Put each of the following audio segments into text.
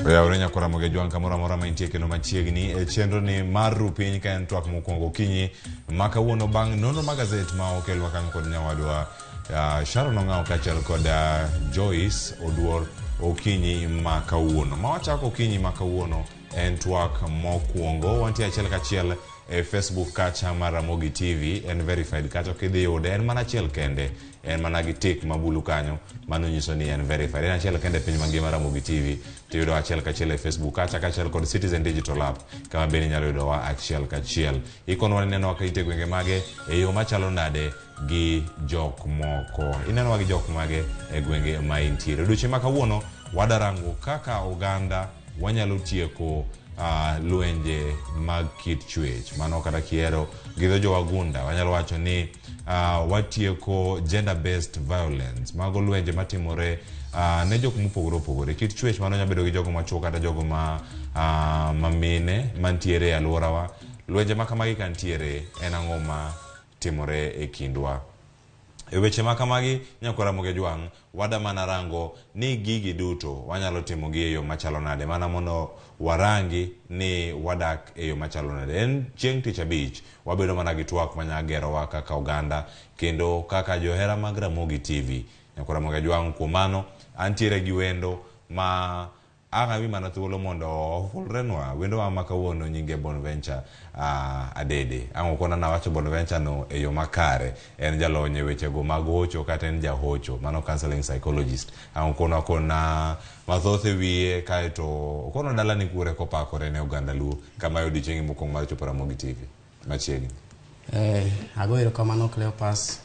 Oyawore nyakora Ramogi Ajwang' kamoro amora ma intie kendo machiegni e chenro ni mar ru piny ka en twak mokwongo okinyi ma kawuono bang' nonro mag gazet ma okelwa kanyo kod nyawadwa Sharon Ong'awo kaachiel kod Joyce Oduor okinyi ma kawuono. Ma wachako okinyi ma kawuono en twak mokwongo wantie achiel kachiel e Facebook kacha mar Ramogi TV en verified kacha kidhi yude en mana achiel kende en mana gi tik mabulu kanyo mano nyiso ni en verified en achiel kende e piny mangima Ramogi TV tiyudo achiel kachiel e Facebook kacha kaachiel kod Citizen Digital App kama bende inyalo yudowa achiel kachiel ikonwa ni nenowa ka intie gwenge mage e yo machalo nade gi jok moko inenowa gi jok mage e gwenge ma intiere odiochieng' ma kawuono wadarango kaka oganda wanyalo tieko lwenje mag kit chwech mano kata kihero gi dho jowagunda wanyalo wacho ni watieko gender based violence mago lwenje matimore ne jok mopogore opogore kit chwech mano nyalo bedo gi jogo machuo kata jogo ma mine mantiere e alworawa lwenje ma kamagi ka ntiere en ang'o ma timore e kindwa e weche ma kamagi nyakwar Ramogi Ajwang' wada mana rango ni gigi duto wanyalo timogi e yo machalo nade mana mondo warangi ni wadak e yo machalo nade en chieng' tich abich wabedo mana gi twak manya gerowa kaka oganda kendo kaka johera mag Ramogi TV nyakwar Ramogi Ajwang' kuom mano antiere gi wendo ma ang' ami mana thuolo mondo ofulrenwa wendowa ma kawuono nyinge Bonventure Adede ang' okona nawacho Bonventure no e yo makare en jalony e wechego mag hocho kata en jahocho mano counseling psychologist ang' okonwa kona mathoth e wiye kaeto okonwa dalani kure kopakore ne oganda luo kama e odiochieng'i mokwongo mar chopo Ramogi TV machiegni. Ago erokamano Cleopas.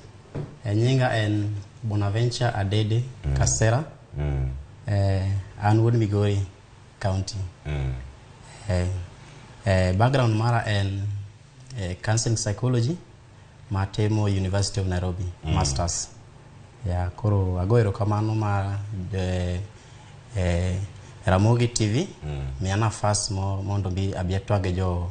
Nyinga en Bonaventure Adede Kasera. An wuod Migori County. Background mara en counseling psychology matimo University of Nairobi masters. Ya koro ago erokamano mar Ramogi TV miya nafas mondo bi abi atwag gi jo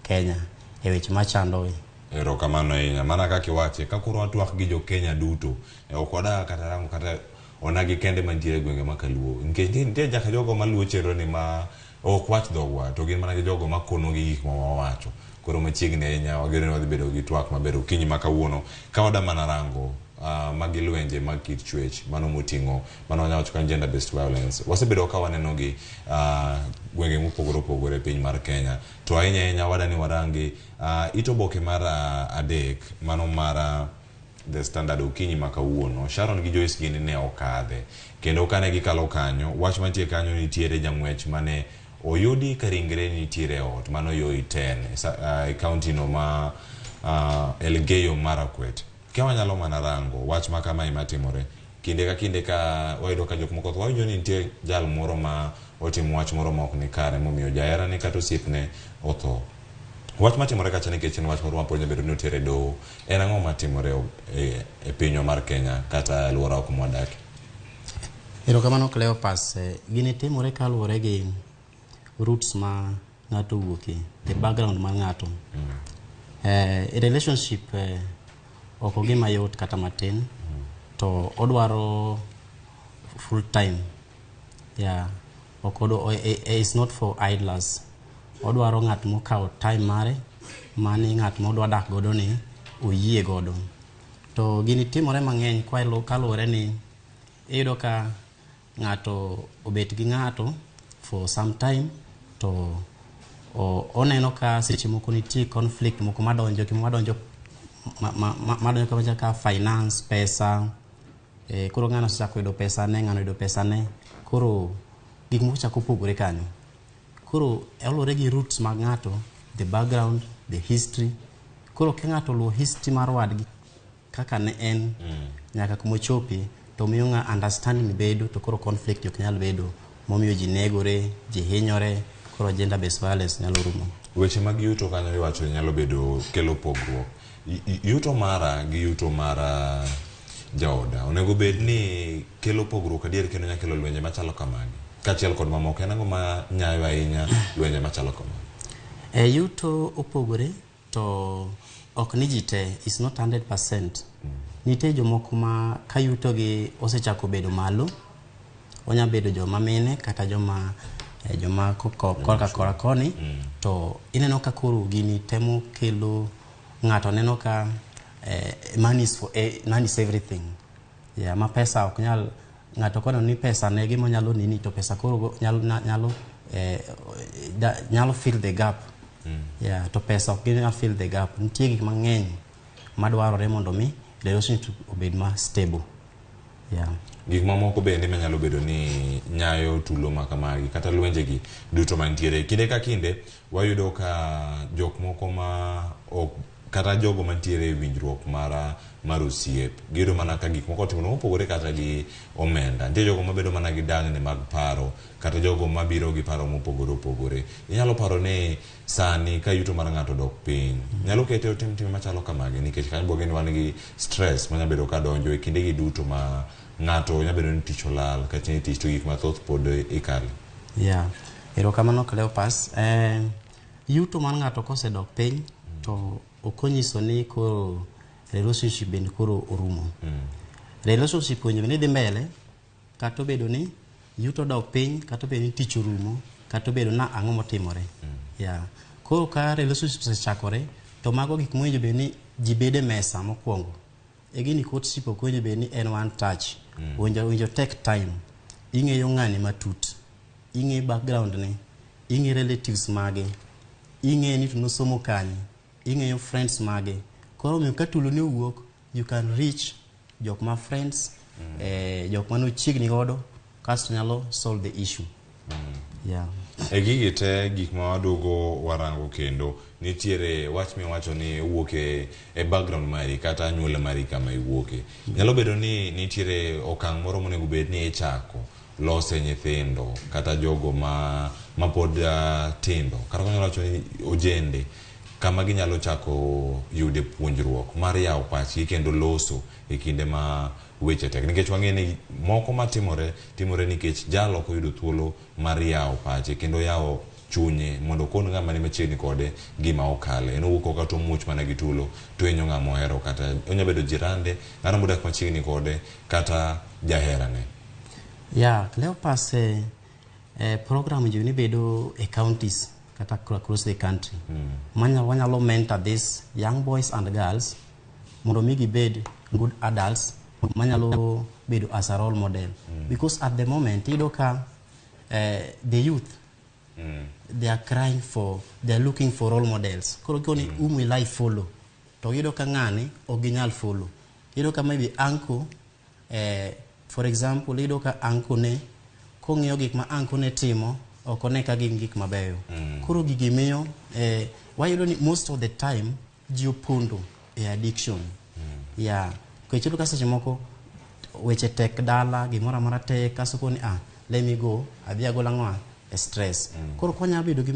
Kenya e weche machando Erokamano ahinya. Mana kaka iwache, ka koro watwak gi jo Kenya duto, ok wadag kata rango kata onagi kende mantiere e gwenge ma kaluo. Nikech nitie nyaka jogo maluwo chenro ni ma ok wach dhogwa, to gin mana gi jogo makono gi gik ma wawacho. Koro machiegni ahinya wageno ni wadhi bedo gi twak maber okinyi ma kawuono. Ka wada mana rango magi lwenje mag kit chwech, mano moting'o, mano wanyalo wacho ka gender based violence. Wasebedo ka waneno gi gwenge mopogore opogore e piny mar Kenya. To ahinya ahinya wada ni warangi it oboke mar adek, mano mar The Standard okinyi ma kawuono. Sharon gi Joyce gini ne okadhe. Kendo kane gikalo kanyo, wach mantie kanyo nitiere jang'wech mane oyudi ka ringre nitiere e ot, mano yo Iten, e county no ma Elgeyo Marakwet. Ka wanyalo mana rango wach ma kamae matimore, kinde ka kinde ka wayudo ka jok moko tho, wawinjo ni nitie jal moro ma otimo wach moro ma ok ni kare momiyo jaherane kata osiepne otho. Wach matimore kacha nikech en wach moro ma pod nyalo bedo ni otere e doho, en ang'o matimore e pinywa mar Kenya kata e alworawa kuma wadakie? Erokamano Cleopas. Gini timore kaluwore gi roots ma ng'ato owuokie, the background mar ng'ato. E relationship ok ogima yot kata matin, to odwaro full time. Yeah, ok odo, it's not for idlers. Odwaro ng'at mokawo time mare, mani ng'at modwa dak godo ni oyie godo. To gini timore mang'eny kaluwore ni iyudo ka ng'ato obet gi ng'ato for some time to oneno ka seche moko nitie conflict moko madonjo madonjo madonjo kaka finance, pesa. Koro ng'ano osechako yudo pesa ne, ng'ano yudo pesa ne. Koro gik moko chako pogore kanyo. Koro oluwore gi roots mag ng'ato, the background, the history. Koro ka ng'ato oluwo history mar wadgi kaka ne en nyaka kuma ochopi to miyo ng'a understanding bedo to koro conflict ok nyal bedo momiyo ji negore, ji hinyore, koro gender based violence nyalo rumo. Weche mag yuto kanyo iwacho nyalo bedo kelo pogruok. Yuto mara gi yuto mar jaoda onego bed ni kelo pogruok adier kendo nyalo kelo lwenje machalo kamagi kaachiel kod mamoko. En ang'o ma nyayo ahinya lwenje machalo kamagi? Yuto opogore to ok ni ji te, is not 100%. Nitie jomoko ma ka yuto gi osechako bedo malo, onya bedo joma mine kata joma Joma korka kora koni to ineno ka koro gini temo kelo ng'ato neno ka money is for money is everything. Yeah, ma pesa ok nyal ng'ato koneno ni pesa ne gima nyalo nini to pesa koro nyalo fill the gap. Yeah, to pesa ok nyal fill the gap. Nitie gik mang'eny madwarore mondo mi relationship obed ma stable. Yeah. Gik mamoko bende manyalo bedo ni nyayo tulo ma kamagi kata lwenjegi duto mantiere kinde ka kinde wayudo ka jok moko ma ok kata jogo mantiere e winjruok mar osiep giyudo mana ka gik moko otimore mopogore kata gi omenda. Nitie jogo mabedo mana gi dangni mag paro kata jogo mabiro gi paro mopogore opogore. Inyalo paro ni sani ka yuto mar ng'ato odok piny nyalo kete otim tim machalo kamagi nikech kanyo bwoge ni wan gi stress manya bedo ka donjo e kindegi duto ma ng'ato nyalo bedo ni tich olal kata ni tich to gik mathoth pod ikale. Yeah. Erokamano Cleopas. Yuto mar ng'ato kosedok piny to ok onyiso ni koro relationship bende koro orumo. Relationship owinjo bed ni dhi mbele kata obedo ni yuto dok piny, kata obedo ni tich orumo, kata obedo na ang'o motimore. Yeah. Koro ka relationship osechakore to mago gik mowinjo bed ni ji bedo e mesa mokwongo. E gini courtship ok owinjo bed ni en one touch. Owinjo take time. Ing'eyo ng'ani matut. Ing'e background ne. Ing'e relatives mage. Ing'e ni to nosomo kanye. Ing'eyo friends mage. Koro omiyo ka tulo ni owuok, you can reach jok ma friends, jok mane ochiegni godo, kasto nyalo solve the issue. Yeah. E gigi te gik ma waduogo warango kendo nitiere wach miwacho ni wuok e background mari kata anyuola mari kama iwuoke. Nyalo bedo ni nitiere okang' moro monego bed ni ichako lose nyithindo kata jogo ma pod tindo kata wanyalo wacho ni ojende kama ginyalo chako yude puonjruok mar yawo pachgi kendo loso e kinde ma weche tek nikech wang'e ni moko matimore timore nikech jal ok oyudo thuolo mar yawo pache kendo yawo chunye mondo okon ng'ama ni machiegni kode gima okale. En owuok oko to omuoch mana gi tulo to hinyo ng'ama ohero kata onya bedo jirande, ng'ano modak machiegni kode kata jaherane. Yeah, Cleopas, program ji ni bedo e counties kata across the country. Wanyalo mentor these young boys and girls mondo mi gibed good adults manyalo bedo as a role model. Because at the moment iyudo ka the youth they are crying for, they are looking for role models. Koro gikoni whom will I follow? To iyudo ka ng'ani ok ginyal follow. Iyudo ka maybe uncle, for example, iyudo ka uncle ne kong'iyo gik ma uncle ne timo ok one ka gin gik mabeyo. Koro gigi miyo wayudo ni most of the time ji opondo e addiction. Yeah. Nikech iyudo ka seche moko weche tek dala, gimoro amora tek, kasto koni let me go, adhi agol ang'o e stress. Koro kwanyalo bedo gi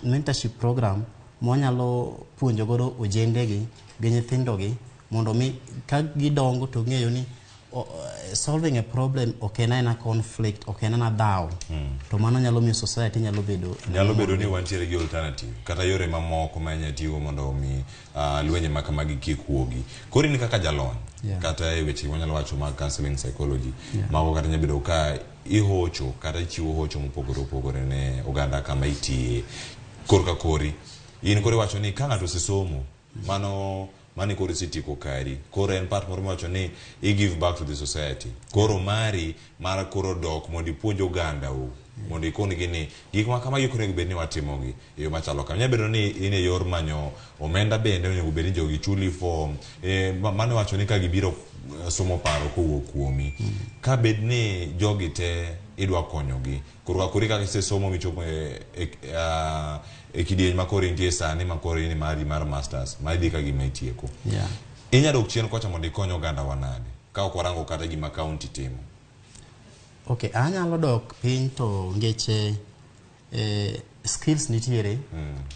mentorship program mwanyalo puonjo godo ojendegi gi nyithindogi mondo mi ka gidongo to ng'eyo ni solving a problem ok en aena conflict, ok en aena dhaw. To mano nyalo miyo society nyalo bedo nyalo bedo ni wantiere gi alternative kata yore mamoko ma inyalo tigo mondo omi lwenje ma kamagi kik wuogi. Koro in kaka jalony kata e weche wanyalo wacho mag counseling psychology mago kata nyalo bedo ka ihocho kata ichiwo hocho mopogore opogore ne oganda kama itiye korka kori in koro iwacho ni ka ng'ato osesomo mano mani koro isetieko kari koro en part moro miwacho ni i give back to the society koro mari mar koro dok mondo ipuonj oganda u mondo ikon-gi ni gik ma kamagi ok onego bed ni watimogi e yo machalo kama. Nyalo bedo ni in e yor manyo omenda bende onego bed ni jogi chuli for mano iwacho ni ka gibiro somo paro kowuok kuomi ka bed ni jogi te idwa konyogi koro ka kori kaka isesomo michopo e kidieny ma koro intie sani ma koro in mari mar masters ma idhi ka gima itieko. Inyalo dok chien kocha mondo ikony oganda wa nade ka ok warango kata gima county timo? Okay, anyalo dok piny to ngeche skills nitiere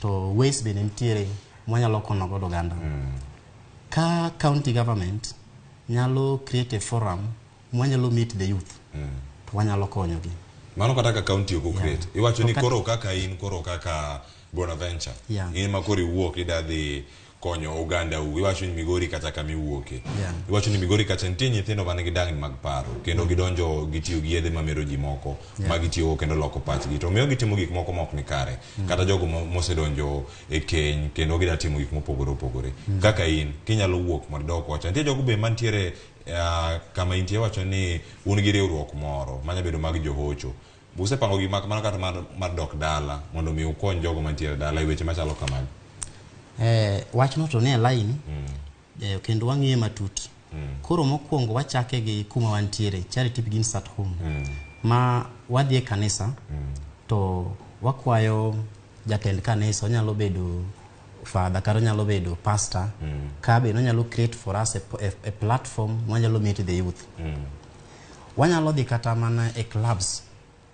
to ways bende nitiere mwanyalo konyo godo oganda. Ka county government nyalo create a forum mwanyalo meet the youth to wanyalo konyogi. Mano kata ka county ok create. Iwacho ni koro kaka in koro kaka Bonaventure. In ma koro iwuok ida dhi konyo oganda u. Iwacho ni Migori kacha kama iwuoke. Yeah. Iwacho ni Migori kacha nitie nyithindo man gi dangni mag paro kendo gidonjo gitiyo gi yedhe mamero ji moko ma gitiyogo kendo loko pachgi to miyo gitimo gik moko ma ok ni kare. Kata jogo mosedonjo e keny kendo gida timo gik mopogore opogore. Kaka in kinyalo wuok mondo idog kocha. Nitie jogo be mantiere kama intie iwacho ni un gi riwruok moro manya bedo mag johocho. Usepango gik ma kamano kata mar dok dala mondo mi ukony jogo mantiere dala e weche machalo kamagi. Wachno to nie line kendo wang'iye matut. Koro mokwongo wachake gi kuma wantiere, Charity Begins at Home. Ma wadhi e kanisa to wakwayo jatend kanisa, onyalo bedo father kata onyalo bedo pastor, ka be onyalo create for us a platform mwanyalo meet the youth. Wanyalo dhi kata mana e clubs,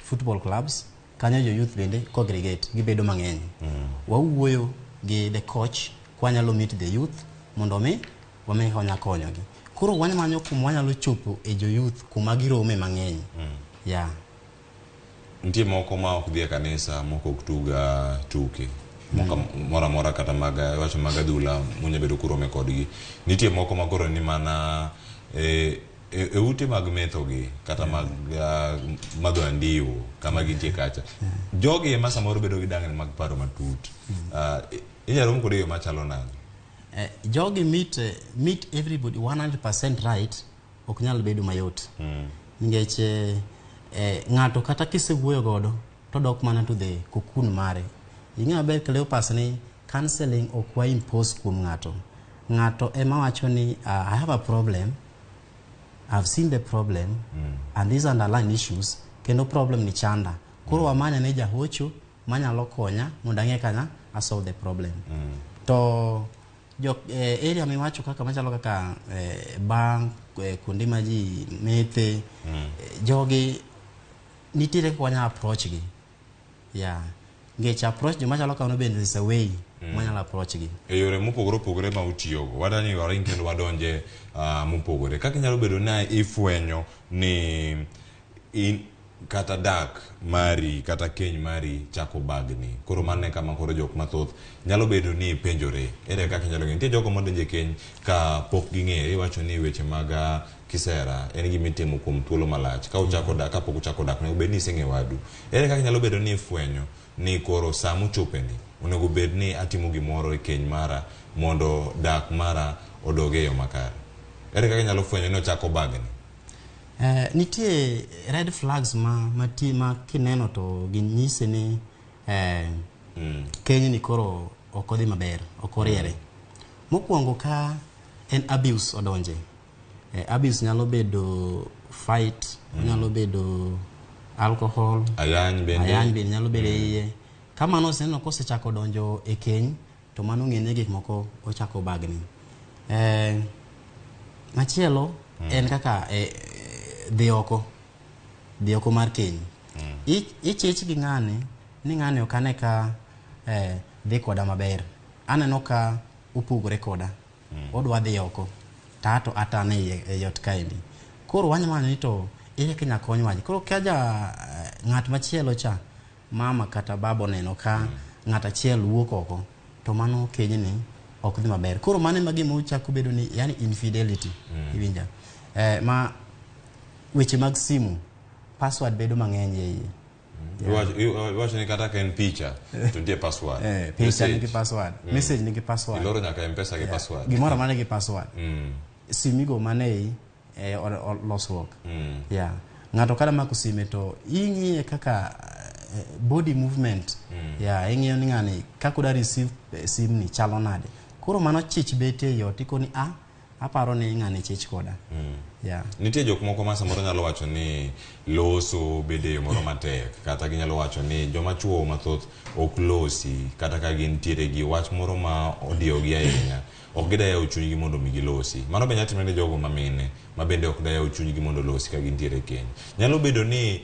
football clubs, kanyo jo youth bende congregate, gibedo mang'eny. Wawuoyo gi the coach kwanyalo meet the youth mondo mi wami wanya konyogi. Koro wamanyo kuma wanyalo chopo e jo youth kuma girome mang'eny. Yeah. Nitie moko ma ok dhi e kanisa, moko ok tuga tuke moko moro amora kata mag wacho mag adhula munya bedo kurome kodgi. Nitie moko ma koro ni mana e ute mag metho gi kata mag madho andiwo kama gintie kacha. Jogi ema samoro bedo gi dangni mag paro matut. Inyalo rom kode e yo machalo nade? Jogi meet everybody 100% right ok nyal bedo mayot. Nikech ng'ato kata kisewuoyo godo to dok mana to the cocoon mare. Ing'eyo maber Cleopas ni counseling ok wa impose kuom ng'ato. Ng'ato ema wacho ni I have a problem, I've seen the problem and these underlying issues kendo problem ni chanda. Koro wamanya ne jahocho manyalo konya mondo ang'e kaka a solve the problem. To jo area miwacho kaka machalo kaka bank, kuonde ma ji methe, jogi nitiere kaka wanyalo approach gi. Yeah. Nikech approach joma chalo kamano bende is a way mwanyalo approach gi. E yore mopogore opogore ma utiyogo, wadani waring kendo wadonje mopogore. Kaka inyalo bedo ni ifwenyo ni in kata dak mari kata keny mari chako bagni. Koro mano e kama koro jok mathoth nyalo bedo ni penjore. Ere kaka inyalo ng'eyo? Nitie jogo modonjo e keny ka pok ging'eyo. Iwacho ni weche mag kisera en gima itimo kuom thuolo malach. Ka uchako dak, kapok uchako dak, onego bed ni iseng'eyo wadu. Ere kaka inyalo bedo ni ifwenyo ni koro sa mochopeni onego bed ni atimo gimoro e keny mara mondo dak mara odog e yo makare? Ere kaka inyalo fwenyo ni ochako bagni? Nitie red flags ma kineno to ginyisi ni keny ni koro ok odhi maber, ok oriere. Mokwongo ka en abuse odonje. Abuse nyalo bedo fight, onyalo bedo alcohol, ayany bende. Ayany bende nyalo bedo e iye. Ka mano oseneno kosechako donjo e keny, to mano ng'e ni gik moko ochako bagni. Machielo en kaka dhi oko mar keny. Ichich gi ng'ani ni ng'ani ok ane ka dhi koda maber. Aneno ka opogore koda. Odwa dhi oko. To ato atane e ot kaendi. Koro wanyalo ni to ere kaka inyalo kony wach. Koro ka ja ng'at machielo cha, mama kata baba oneno ka ng'at achiel wuok oko, to mano kenyni ok dhi maber. Koro mano ema gima ochako bedo ni yani infidelity. Iwinja? Ma weche mag simu, password bedo mang'eny e iye. Iwacho ni kata ka en picha to nitie password. Picha nigi password. Message nigi password. Iloro nyaka M-Pesa gi password. Gimoro amora nigi password. Simigo mane ei losruok. Yeah. Ng'ato kada mako sime to ing'iye kaka body movement. Yeah, ing'iyo ni ng'ani kaka oda receive sim ni chalo nade. Koro mano chich betie e ot ikoni a aparo ni ng'ani chich koda. Yeah. Nitie jok moko ma samoro nyalo wacho ni loso bede yo moro matek, kata ginyalo wacho ni joma chuo mathoth ok losi kata ka gintiere gi wach moro ma odiyogi ahinya, ok gida yawo chunygi mondo mi gilosi. Mano be nyalo timore ne jogo ma mine ma bende ok da yawo chunygi mondo losi ka gintiere e keny. Nyalo bedo ni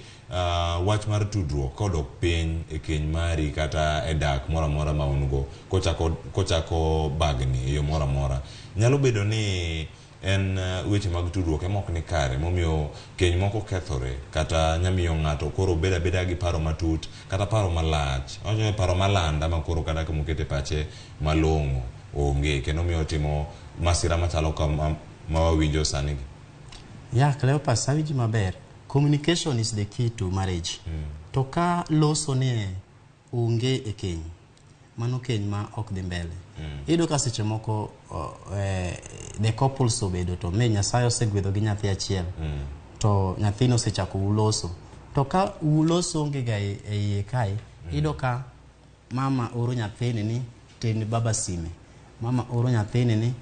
wach mar tudruok kodok piny e keny mari kata e dak moro amora ma un go kochako bagni e yo moro amora, nyalo bedo ni en weche mag tudruok ema ok ni kare momiyo keny moko kethore, kata nyamiyo ng'ato koro bedo abeda gi paro matut kata paro malach, wacho ni paro malanda ma koro kata kamokete pache malong'o onge kendo miyo timo masira machalo kama ma wawinjo sani gi. Ya Cleopas, awinji maber. Communication is the key to marriage. To ka loso ni onge e keny, mano keny ma ok dhi mbele. Iyudo ka seche moko the couples obedo to me Nyasaye osegwedho gi nyathi achiel. To nyathino osechako uloso. To ka uloso onge ga e iye kae, iyudo ka mama oro nyathini ni terne baba sime. Mama oro nyathini ni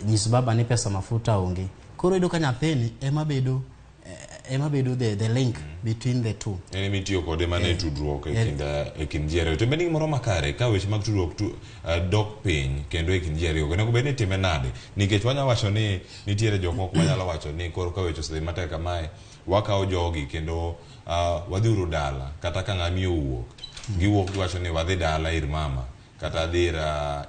nyis baba ni pesa mafuta onge. Koro iyudo ka nyathini ema bedo the link between the two. En ema itiyo kode mana e tudruok e kind ji ariyo. To bende gimoro makare ka weche mag tudruok dok piny kendo e kind ji ariyo, onego bed ni itime nade? Nikech wanyalo wacho ni nitiere jok moko manyalo wacho ni koro ka weche osedhi matek kamae, wakawo jogi kendo wadhiuru dala, kata ka ng'ami owuok, giwuok giwacho ni wadhi dala ir mama, kata dhi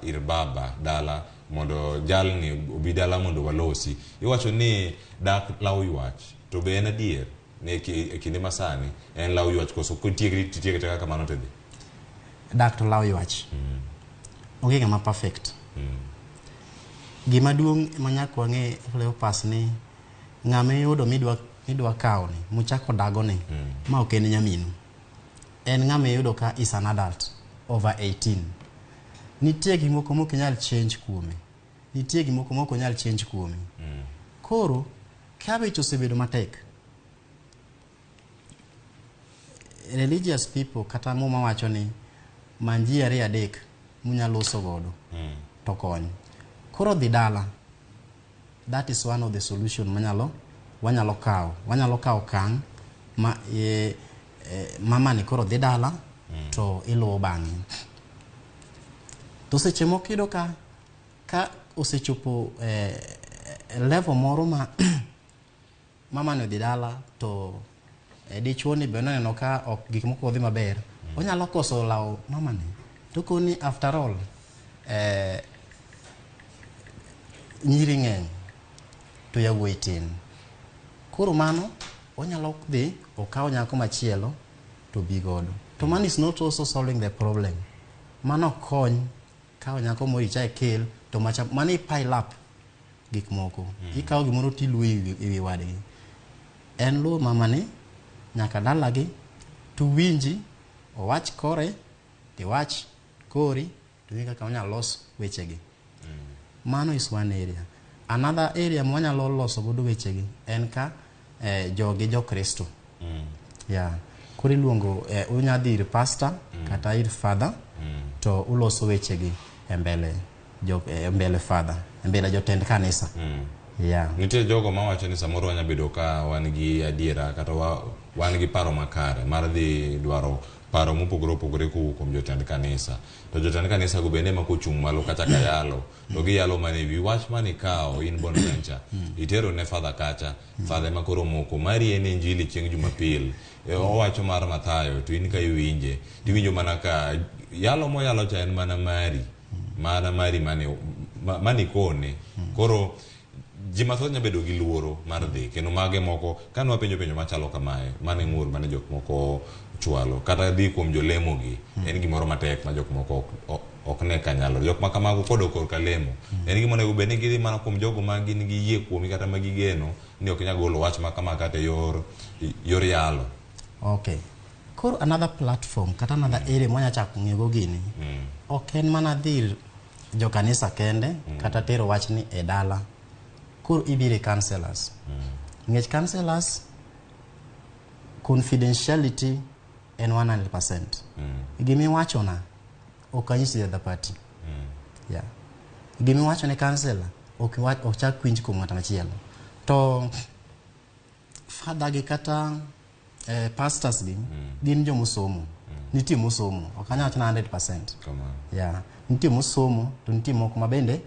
ir baba dala mondo jalni obi dala mondo walosi. Iwacho ni dak law ywach, to be en adier ni e kinde masani en law ywach koso kotiekri titieke kaka kamano to idhi? Dak to law ywach. Onge ng'ama perfect. Gima duong' ma nyaka wang'e Cleopas ni ng'ama iyudo midwa kawo ni, muchako dago ni, ma ok en nyaminu. En ng'ama iyudo ka is an adult over 18. Nitie gik moko mok nyal change kuome. Nitie gik moko mok nyal change kuome. Koro ka weche osebedo matek, religious people kata Muma wacho ni many ji ariyo adek munyalo loso godo to kony. Koro dhi dala, that is one of the solution manyalo wanyalo kawo. Wanyalo kawo okang' ma mama ni koro dhi dala to iluwo bang'e. To seche moko iyudo ka osechopo level moro ma mama ni odhi dala to dichuo ni be noneno ka ok gik moko odhi maber, onyalo koso lawo mama ni to koni after all nyiri ng'eny to yawuoyi tin. Koro mano onyalo dhi okaw nyako machielo to bi godo. To mano is not also solving the problem. Mano kony kawo nyako moro icha ikel to macha mano i pile up gik moko. Ikawo gimoro tiluwo e wi wadgi. En luwo mama ni nyaka dalagi to winji owach kore tiwach kori to winj kaka onyalo los wechegi. Mano is one area. Another area ma wanyalo loso godo wechegi en ka jogi jo Kristo. Yeah. Koro iluongo unya dhi ir pastor kata ir father to uloso wechegi e mbele jo e mbele father, e mbele jotend kanisa. Yeah. Nitie jogo mawacho ni samoro wanya bedo ka wan gi adiera kata wan gi paro makare mar dhi dwaro paro mopogore opogore kowuok kuom jotend kanisa. To jotend kanisa go bende ema kochung' malo kata ka yalo, to giyalo mana ewi wach manikawo in Bonaventure, itero ne father kacha, father ema koro moko mari en injili chieng' Jumapil. Owacho mar Mathayo to in ka iwinje, tiwinjo mana ka yalo moyalo cha en mana mari, mana mari mane ikone. Koro ji mathoth nyalo bedo gi luoro mar dhi kendo mage moko kane wapenjo penjo machalo kamae mane ng'ur mane jok moko chwalo kata dhi kuom jolemo gi en gimoro matek ma jok moko ok ne ka nyalo. Jok ma kamago kodok korka lemo en gima onego bed ni gidhi mana kuom jogo ma gin gi yie kuomi kata ma gigeno ni ok inyal golo wach ma kama kata e yor yalo. Okay. Koro another platform kata another area mwanya chako ng'iyo gini ok en mana dhi ir jokanisa kende kata tero wachni e dala. Koro ibiro e counselors. Nikech counselors confidentiality en 100%. Gimiwachona ok anyis the other party. Yeah. Gimiwacho ne counselor ok chak winj kuom ng'at machielo. To father gi kata pastors gi gin jomosomo. Nitie mosomo, ok anyal wacho na 100%. Kamano. Yeah. Nitie mosomo to nitie moko ma bende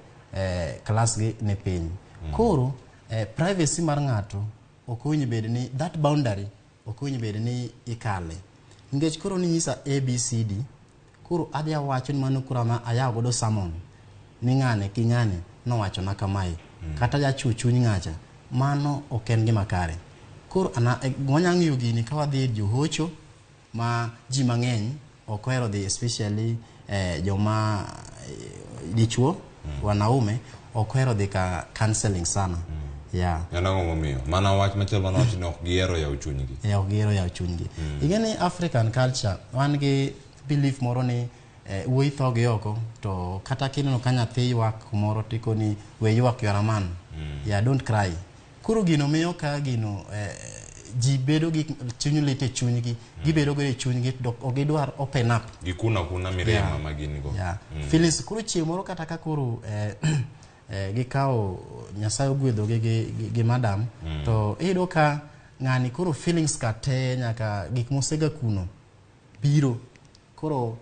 class gi ni piny. Koro privacy mar ng'ato ok owinjo bed ni that boundary ok owinjo bed ni ikale. Nikech koro ninyisa A B C D, koro adhi awacho ni mano koro ama ayawo godo sermon ni ng'ane ki ng'ane nowachona kamae. Kata jachuo chuny ng'acha, mano ok en gima kare. Koro wanya ng'iyo gini ka wadhi ir johocho ma ji mang'eny ok ohero dhi especially joma dichuo wanaume ok ohero dhi ka counseling sana. Yeah. En ang'o momiyo? Mana wach machielo mane wacho ni ok gihero yawo chunygi. E, ok gihero yawo chunygi. Ing'e ni African culture wan gi belief moro ni wuoyi tho gi oko to kata kineno ka nyathi ywak kumoro tikoni we ywak, you are a man. Yeah, don't cry. Koro gino miyo ka gino ji bedo gi chuny lit e chunygi, gibedo go e chunygi to ok gidwar open up. Gikuno akuna mirima ma gin go. Yeah. Feelings koro chieng' moro kata ka koro gikawo Nyasaye ogwedhogi gi madam to iyudo ka ng'ani koro feelings ka te nyaka gik mosega kuno biro koro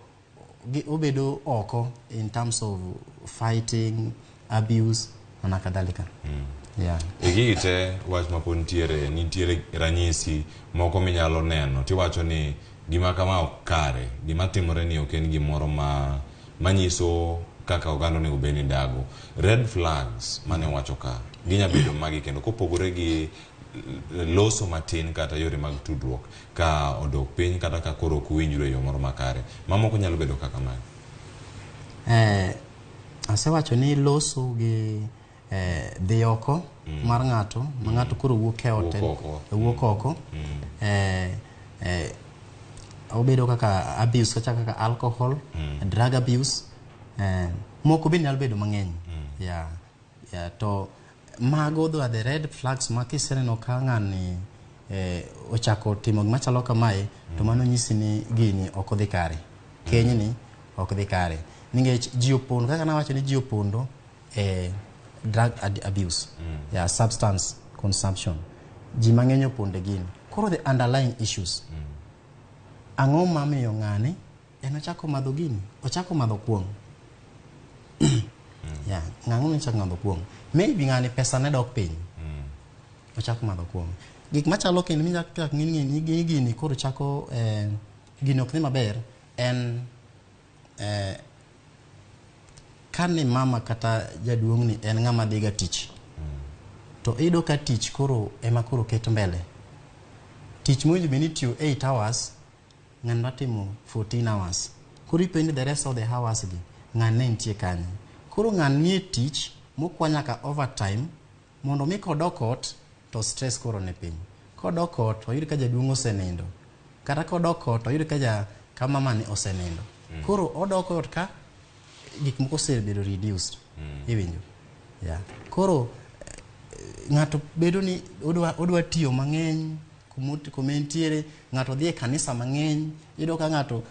obedo oko in terms of fighting, abuse na kadhalika. Yeah. E gigi te wach ma pod nitiere, nitiere ranyisi moko minyalo neno tiwacho ni gima kama ok kare, gima timore ni ok en gimoro ma manyiso kaka oganda onego bed ni dago. Red flags mane wacho ka ginya bedo magi kendo kopogore gi loso matin kata yore mag tudruok ka odok piny kata ka koro ok uwinjru e yo moro makare, mamoko nyalo bedo kaka magi. Asewacho ni loso gi dhi oko mar ng'ato ma ng'ato koro wuok e ot. Wuok oko. Wuok oko. Obedo kaka abuse kata kaka alcohol, drug abuse, moko bende nyalo bedo mang'eny. Yeah, to mago are the red flags ma kiseneno ka ng'ani ochako timo gima chalo kamae to mano nyisi ni gini ok odhi kare, kenyni ok dhi kare nikech ji opondo kaka nawacho ni ji opondo e drug abuse, yeah, substance consumption. Ji mang'eny opondo e gini. Koro the underlying issues, ang'o mamiyo ng'ani en ochako madho gini, ochako madho kuong'? Yeah, ng'ang'o michako madho kuong'? Maybe ng'ani pesa ne dok piny, ochako madho kuong'. Gik machalo kendo michak ng'i ni gini koro chako gini ok dhi maber en kane mama kata jaduong' ni en ng'ama dhiga tich to iyudo ka tich koro ema koro ket mbele. Tich mowinjo bed ni itiyo 8 hours, ng'ani dwa timo 14 hours. Koro ipenjo the rest of the hours gi ng'ani ne nitie kanye? Koro ng'ani nie tich mokwa nyaka overtime mondo mi kodok ot to stress koro ni piny. Kodok ot oyud ka jaduong' osenindo, kata kodok ot oyud ka ja ka mamani osenindo. Koro odok ot ka gik moko osebedo reduced. Iwinjo? Yeah. Koro ng'ato bedo ni odwa tiyo mang'eny kuma entiere. Ng'ato dhi e kanisa mang'eny. Iyudo ka ng'ato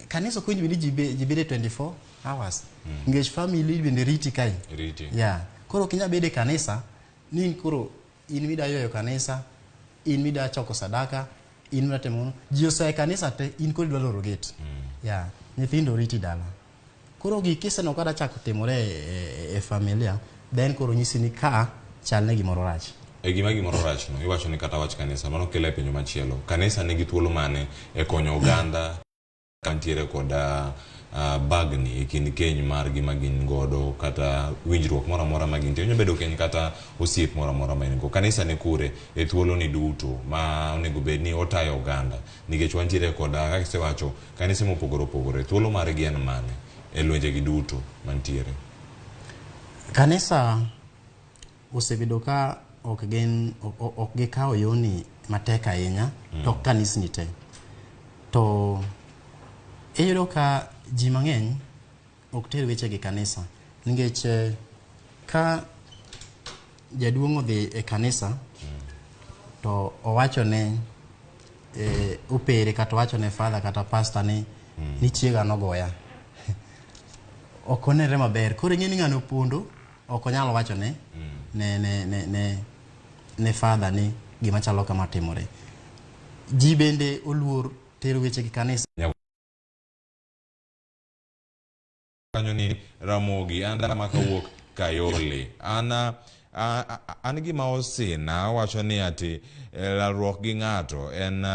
kanisa ok owinjo bed ni ji bede 24 hours nikech family bende riti kae. Riti. Yeah. Koro ok inyal bedo e kanisa ni koro in mida ywayo kanisa, in mida choko sadaka, in mida timo ji osea e kanisa te, in koro idwa loro gate. Yeah. Nyithindo riti dala. Koro gik kiseneno kata chako timore e familia, then koro nyisi ni ka chal ne gimoro rach. E gima gimoro rach no, iwacho ni kata wach kanisa, mano kelo e penjo machielo. Kanisa nigi thuolo mane e konyo oganda kantiere koda bagni e kind keny margi ma gin godo kata winjruok moro amora ma gintie? Onyalo bedo keny kata osiep moro amora ma in go. Kanisa ni kure e thuolo ni duto ma onego bed ni otayo oganda? Nikech wantiere koda, kaka isewacho, kanise mopogore opogore. Thuolo margi en mane e lwenje gi duto mantiere? Kanisa osebedo ka ok gin ok gikawo yoni matek ahinya to ok kanisni te. To iyudo ka ji mang'eny ok ter wechegi kanisa nikech ka jaduong' odhi e kanisa to owacho ne opere kata owacho ne father kata pastor ni chiega nogoya, ok onere maber. Koro ing'e ni ng'ano opondo, ok onyal wacho ne father ni gima chalo kama timore. Ji bende oluor tero weche gi kanisa. Kanyo ni Ramogi an dala kawuok Kayole. An gima osina wacho ni ati lalruok gi ng'ato en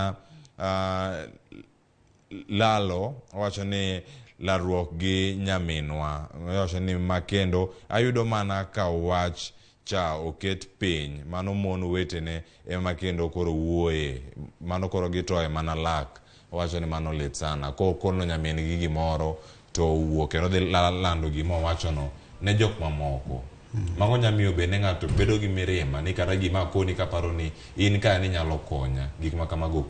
lalo. Wacho ni lalruok gi nyaminwa, wacho ni ma kendo ayudo mana ka wach cha oket piny mano mon wetene ema kendo koro wuoye mano koro gitoye mana lak. Wacho ni mano lit sana kokono nyamin gi gimoro. to owuok kendo dhi lando gima owachono ne jok mamoko. Mago nyalo miyo bende ng'ato bedo gi mirima ni kata gima akoni kaparo ni in ka ni nyalo konya, gik ma kamago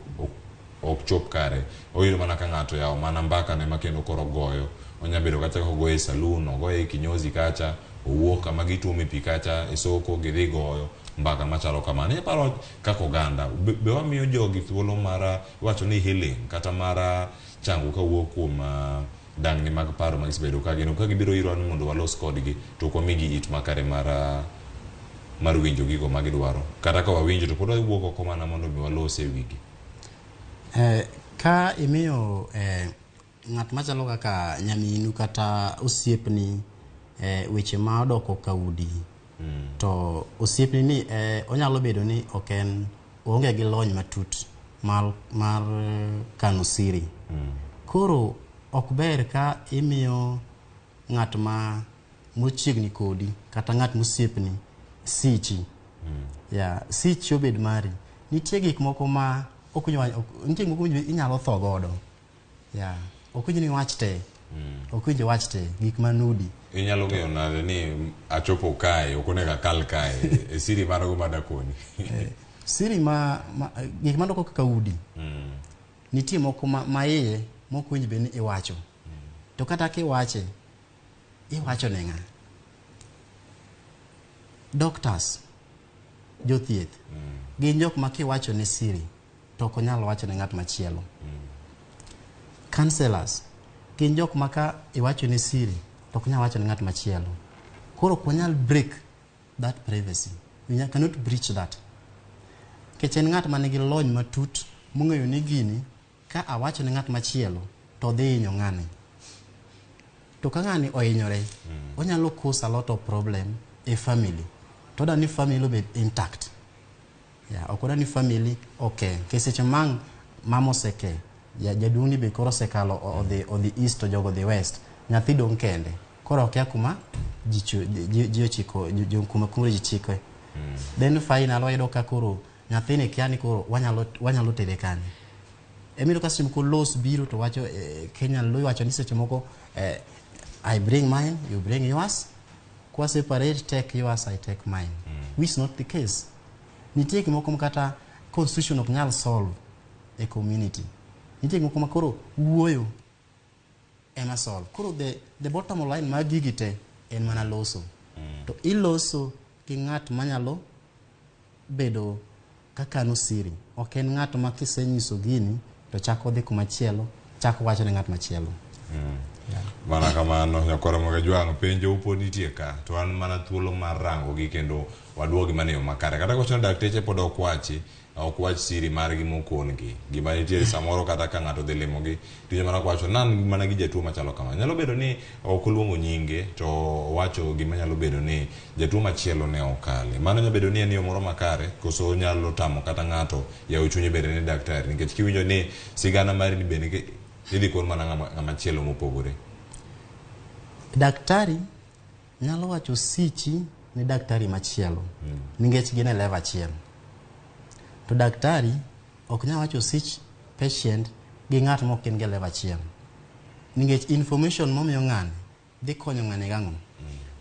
ok chop kare. Oyudo mana ka ng'ato yawo mana mbaka ne ma kendo koro goyo. Onya bedo kata kogoye e saloon, ogoye e kinyozi kacha, owuok kama gituome pi kacha e soko gidhi goyo mbaka machalo kamano. Iparo kaka oganda, be wamiyo jogi thuolo mar wacho ni healing kata mar chango kawuok kuom dangni mag paro ma gisebedo ka gin ka gibiro irwa ni mondo walos kodgi to ok wamigi it makare mar winjo gigo ma gidwaro. Kata ka wawinjo to pod wawuok oko mana mondo mi walos e wigi. Ka imiyo ng'at machalo kaka nyaminu kata osiepni weche ma odoko kaudi, to osiepni ni onyalo bedo ni ok en oonge gi lony matut mar kano siri. Koro ok ber ka imiyo ng'at ma mochiegni kodi kata ng'at mosiepni sichi. Ya, sichi obed mari. Nitie gik moko ma ok nitie gik moko inyalo tho godo. Ya, ok winjo ni wach te. Ok winjo wach te, gik manudi. Inyalo ng'eyo nade ni achopo kae, ok onego akal kae, e siri manogo madakoni? Siri ma gik madoko kaka udi. Nitie moko ma iye mok winj bed ni iwacho. To kata kiwache, iwacho ne ng'a? Doctors, jothieth, gin jok ma kiwacho ne siri to ok onyal wacho ne ng'at machielo. Counselors, gin jok ma ka iwacho ne siri to ok nyal wacho ne ng'at machielo. Koro ok wanyal break that privacy. We cannot breach that. Nikech en ng'at ma nigi lony matut mong'eyo ni gini ka awacho ne ng'at machielo to dhi hinyo ng'ani. To ka ng'ani ohinyore, onyalo cause a lot of problem e family. To odwa ni family obed intact. Ya, ok odwa ni family oke. Nikech seche mang' mama oseke, jaduong' ni be koro osekalo odhi east to jogo odhi west. Nyathi dong' kende. Koro okia kuma ji ochiko, kuma ji chikoe. Then final wayudo ka koro nyathini kia ni koro wanyalo tere kanye. Emiyudo ka seche moko laws biro to wacho Kenya law iwacho ni seche moko I bring mine, you bring yours. Kwa separate, take yours, I take mine. Which is not the case. Nitie gik moko ma kata constitution ok nyal solve e community. Nitie gik moko ma koro wuoyo ema solve. Koro the bottom line mag gigi te en mana loso. To iloso gi ng'at manyalo bedo kakano siri. Ok en ng'at ma kisenyiso gini to chako dhi kumachielo, chako wacho ne ng'at machielo. Mana kamano, nyakwara Magajwang', penjo pod nitie ka, to an mana thuolo mar rango gi kendo waduogi mana e yo makare. Kata kowacho ni dakteche pod ok wachi, ok wach siri margi mokon-gi. Gima nitiere samoro kata ka ng'ato odhi limogi, to mana kowacho nan mana gi jatuo machalo kama. Nyalo bedo ni ok oluongo nyinge, to owacho gima nyalo bedo ni jatuo machielo ne okale. Mano nyalo bedo ni en yo moro makare, koso nyalo tamo kata ng'ato yawo chunye bende ne daktari. Nikech kiwinjo ni sigana mari ni bende idhi kon mana ng'ama chielo mopogore. Daktari nyalo wacho sichi ne daktari machielo, nikech gin e level achiel. To daktari ok nyal wacho sich patient gi ng'at mok gin e level achiel. Nikech information momiyo ng'ani dhi konyo ng'ani gang'o.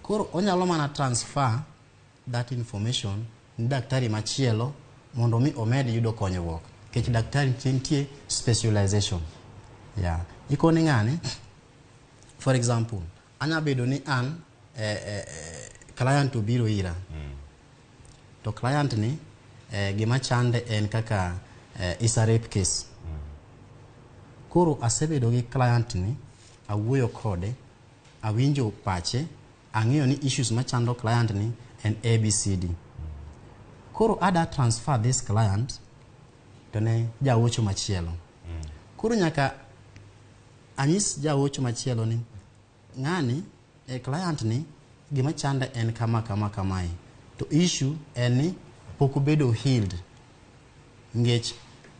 Koro onyalo mana transfer that information ne daktari machielo mondo mi omed yudo konyruok. Nikech daktari nitie specialization. Yeah. Ikoni ng'ani, for example, anya bedo ni an client obiro ira. To client ni gima chande en kaka is a rape case. Koro asebedo gi client ni, awuoyo kode, awinjo pache, ang'eyo ni issues machando client ni en ABCD. Koro ada transfer this client to ne jaocho machielo. Koro nyaka anyis jaocho machielo ni ng'ani client ni gima chande en kama kama kamae. To issue en ni pok obedo healed nikech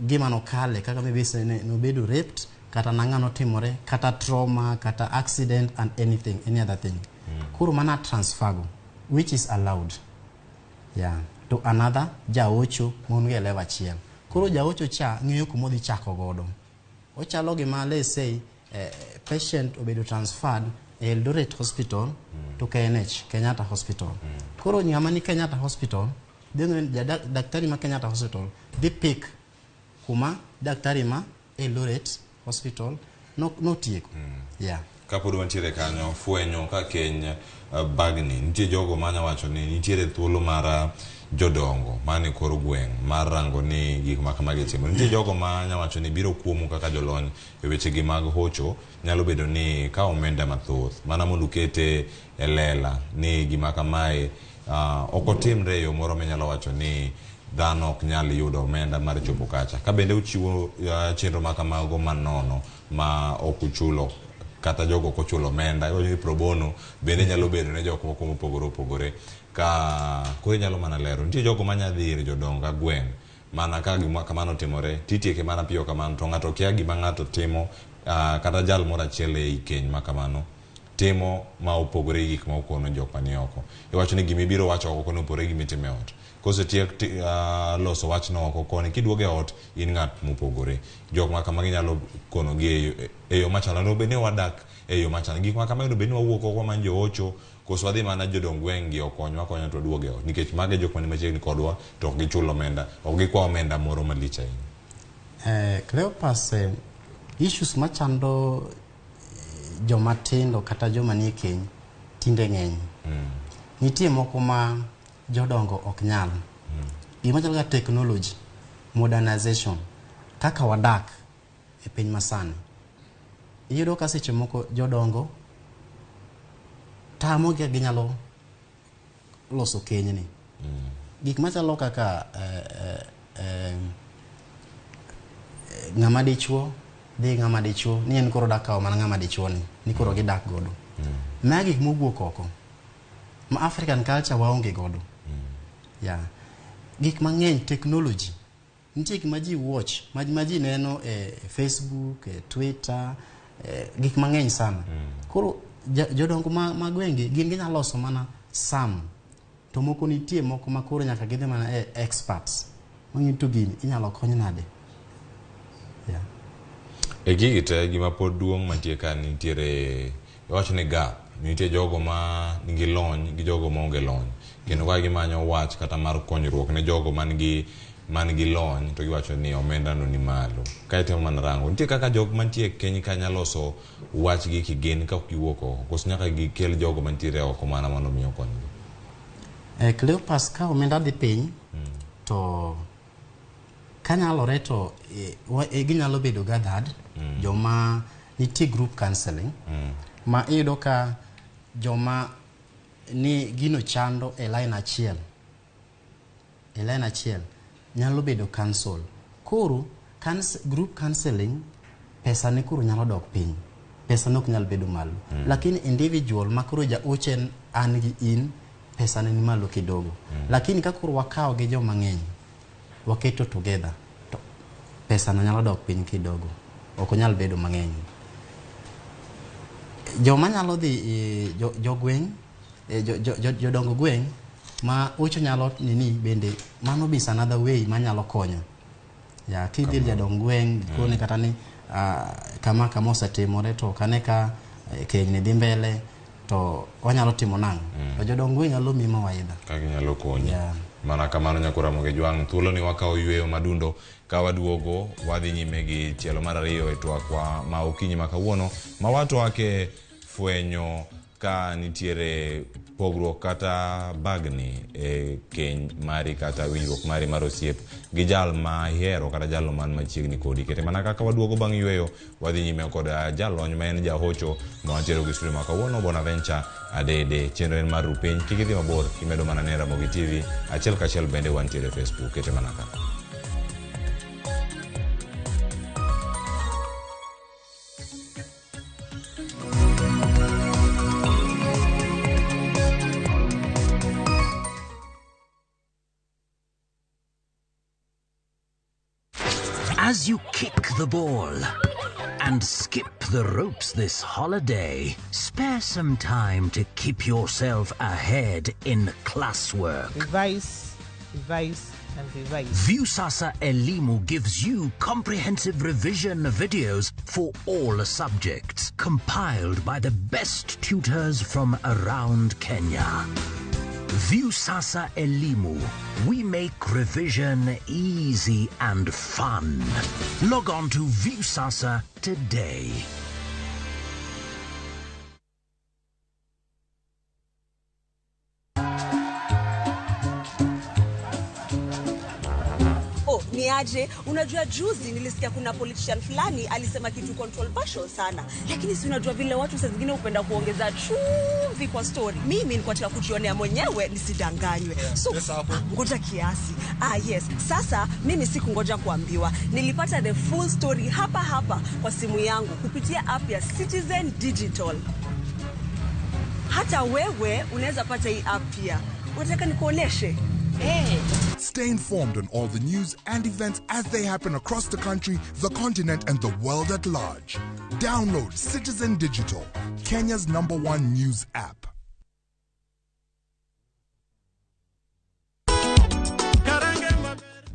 gima nokale kaka maybe nobedo raped kata nang'a notimore kata trauma kata accident and anything any other thing. Koro mana transfer go which is allowed. Yeah. To another jaocho mon gi e level achiel. Koro jaocho cha ng'eyo kuma odhi chako godo. Ochalo gima let's say patient obedo transferred e Eldoret Hospital to KNH, Kenyatta Hospital. Koro ng'ama ni Kenyatta Hospital, dhi ng'eyo daktari ma Kenyatta Hospital dhi pick kuma daktari ma Eldoret Hospital notieko. Yeah. Kapod wantiere kanyo, fwenyo ka keny bagni, nitie jogo manya wacho ni nitiere thuolo mar jodongo mane kor gweng' mar rango ni gik ma kamagi timore. Nitie jogo manya wacho ni biro kuomu kaka jolony e wechegi mag hocho, nyalo bedo ni ka omenda mathoth mana mondo ukete e lela ni gima kamae ok otimre e yo moro minyalo wacho ni dhano ok nyal yudo omenda mar chopo kacha. Ka bende uchiwo chenro ma kamago manono ma ok uchulo kata jogo ok ochulo omenda, iwacho ni pro bono bende nyalo bedo ne jok moko mopogore opogore. Ka koro inyalo mana lero, nitie jogo manya dhi ir jodong gweng' mana ka gima kamano otimore titieke mana piyo kamano to ng'ato kia gima ng'ato timo kata jal moro achiel ei keny ma kamano timo ma opogore gi gik ma okono jok mani oko. Iwacho ni gimibiro wacho oko kono opogore gi gimitimo e ot. Kosetiek loso wachno oko koni kiduogo e ot in ng'at mopogore. Jok ma kamagi nyalo konogi e yo machalo onego bed ni wadak e yo machalo. Gik ma kamagi onego bed ni wawuok oko wamanyo joocho koso wadhi mana jodong gweng' gi okonywa akonya to waduogo e ot. Nikech mago e jok mani machiegni kodwa to ok gichul omenda, ok gikwa omenda moro malich ahinya. Cleopas, issues machando joma tindo kata joma nie keny tinde ng'eny. Nitie moko ma jodongo ok nyal. Gima chalo kaka technology, modernization, kaka wadak e piny masani. Iyudo ka seche moko jodongo tamo gi ginyalo loso kenyni. Gik machalo kaka ng'ama dichuo dhi ng'ama dichuo ni en koro dak kawo mana ng'ama dichuo ni koro gidak godo. Ma gik mowuok oko ma African culture waonge godo. Yeah. Gik mang'eny technology nitie gik ma ji watch ma ji neno e Facebook, e Twitter, gik mang'eny sana. Koro jodongo ma gwenge gin ginyalo loso mana some to moko nitie moko ma koro nyaka gidhi mana e experts mang'e to gini inyalo kony nade. Yeah. E gigi te gima pod duong' mantie ka nitiere iwacho ni gap, nitie jogo ma nigi lony gi jogo maonge lony. Kendo ka gimanyo wach kata mar konyruok ne jogo man gi lony to giwacho ni omenda no ni malo. Ka itemo mana rango, nitie kaka jok mantie e keny ka nyalo loso wach gi kigin ka ok giwuok oko, koso nyaka gikel jogo mantiere oko mana mondo mi okonygi. Cleopas, ka omenda dhi piny to kanyalore to ginyalo bedo gathered joma nitie group counseling ma iyudo ka joma ni gino chando e line achiel nyalo bedo counsel. Koro group counseling pesa ne koro nyalo dok piny, pesa ne ok nyal bedo malo. Lakini individual ma koro jaochen an gi in pesa ne ni malo kidogo. Lakini ka koro wakawo gi joma ng'eny waketo together to pesa no nyalo dok piny kidogo, ok onyal bedo mang'eny. Joma nyalo dhi jogweng', jodongo gweng' ma ocho nyalo nini bende mano is another way manyalo konyo. Ya kidhi jadong gweng' kone kata ni kama kama osetimore to kane ka keny ni dhi mbele to wanyalo timo nang'o. To jodong gweng' nyalo miyi mawaidha kaka ginyalo konyi. Mana kamano nyakora Ramogi Jwang', thuolo ni wakawo yweyo madundo ka waduogo wadhi nyime gi tielo mar ariyo e twakwa ma okinyi ma kawuono ma watwake fwenyo ka nitiere pogruok kata bagni e keny mari kata winjruok mari mar osiep gi jal ma ihero kata jalno man machiegni kodi. Kete mana kaka waduogo bang' yweyo wadhi nyime kod jalony ma en jahocho ma wantiere gi studio ma kawuono Bonaventure Adede. Chenro en mar Rupiny, kik idhi mabor, imedo mana ne Ramogi TV achiel kachiel bende wantiere Facebook. Kete mana ka. As you kick the ball and skip the ropes this holiday, spare some time to keep yourself ahead in classwork. Revise revise and revise. Viusasa Elimu gives you comprehensive revision videos for all subjects, compiled by the best tutors from around Kenya. Viusasa Elimu. We make revision easy and fun. Log on to Viusasa today. Oh, ni aje? Unajua juzi nilisikia kuna politician fulani alisema kitu controversial sana. Lakini si unajua vile watu saa zingine hupenda kuongeza chumvi kwa story. Mimi nilikuwa nataka kujionea mwenyewe nisidanganywe. So, ngoja kiasi. Ah, yes. Sasa mimi sikungoja kuambiwa. Nilipata the full story hapa hapa kwa simu yangu kupitia app ya Citizen Digital. Hata wewe unaweza pata hii app pia. Unataka nikuoneshe? Hey. Stay informed on all the news and events as they happen across the country, the continent, and the world at large. Download Citizen Digital, Kenya's #1 news app.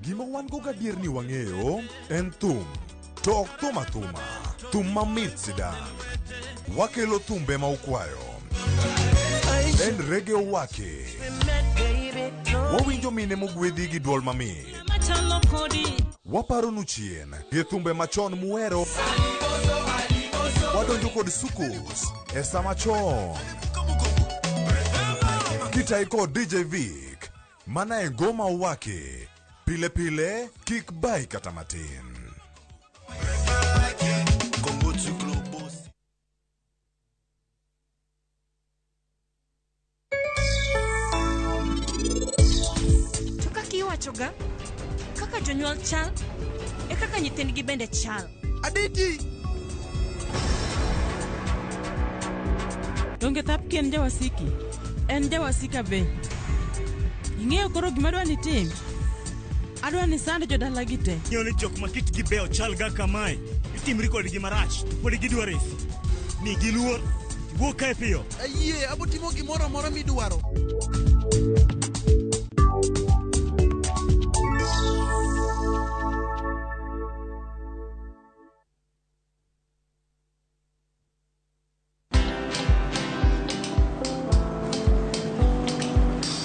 Gima wan go gadier ni wang'eyo en thum. To ok thum athuma, thum mamit sidang'. Wakelo thumbe ma ukwayo. En reggae wake. Wawinjo mine mogwedhi gi duol mamit. Waparonu chien gi thumbe machon muhero. Wadonjo kod sukus e sama chon. Kitai kod DJ Vic. Mana e ngoma wake. Pile pile kik bai kata matin. To kaka iwachoga, kaka jonyuol chal, e kaka nyithindgi bende chal. Aditi! Donge thapki en jawasiki? En jawasika be. Ing'eyo koro gima adwa ni itim? Adwa ni sand jodalagi te. Ng'eyo ni jok ma kitgi beyo chal ga kamae. Itimri kodgi marach, to pod gidwa resi. Migi luor, iwuog kae piyo. Ayie, abo timo gimoro amora midwaro.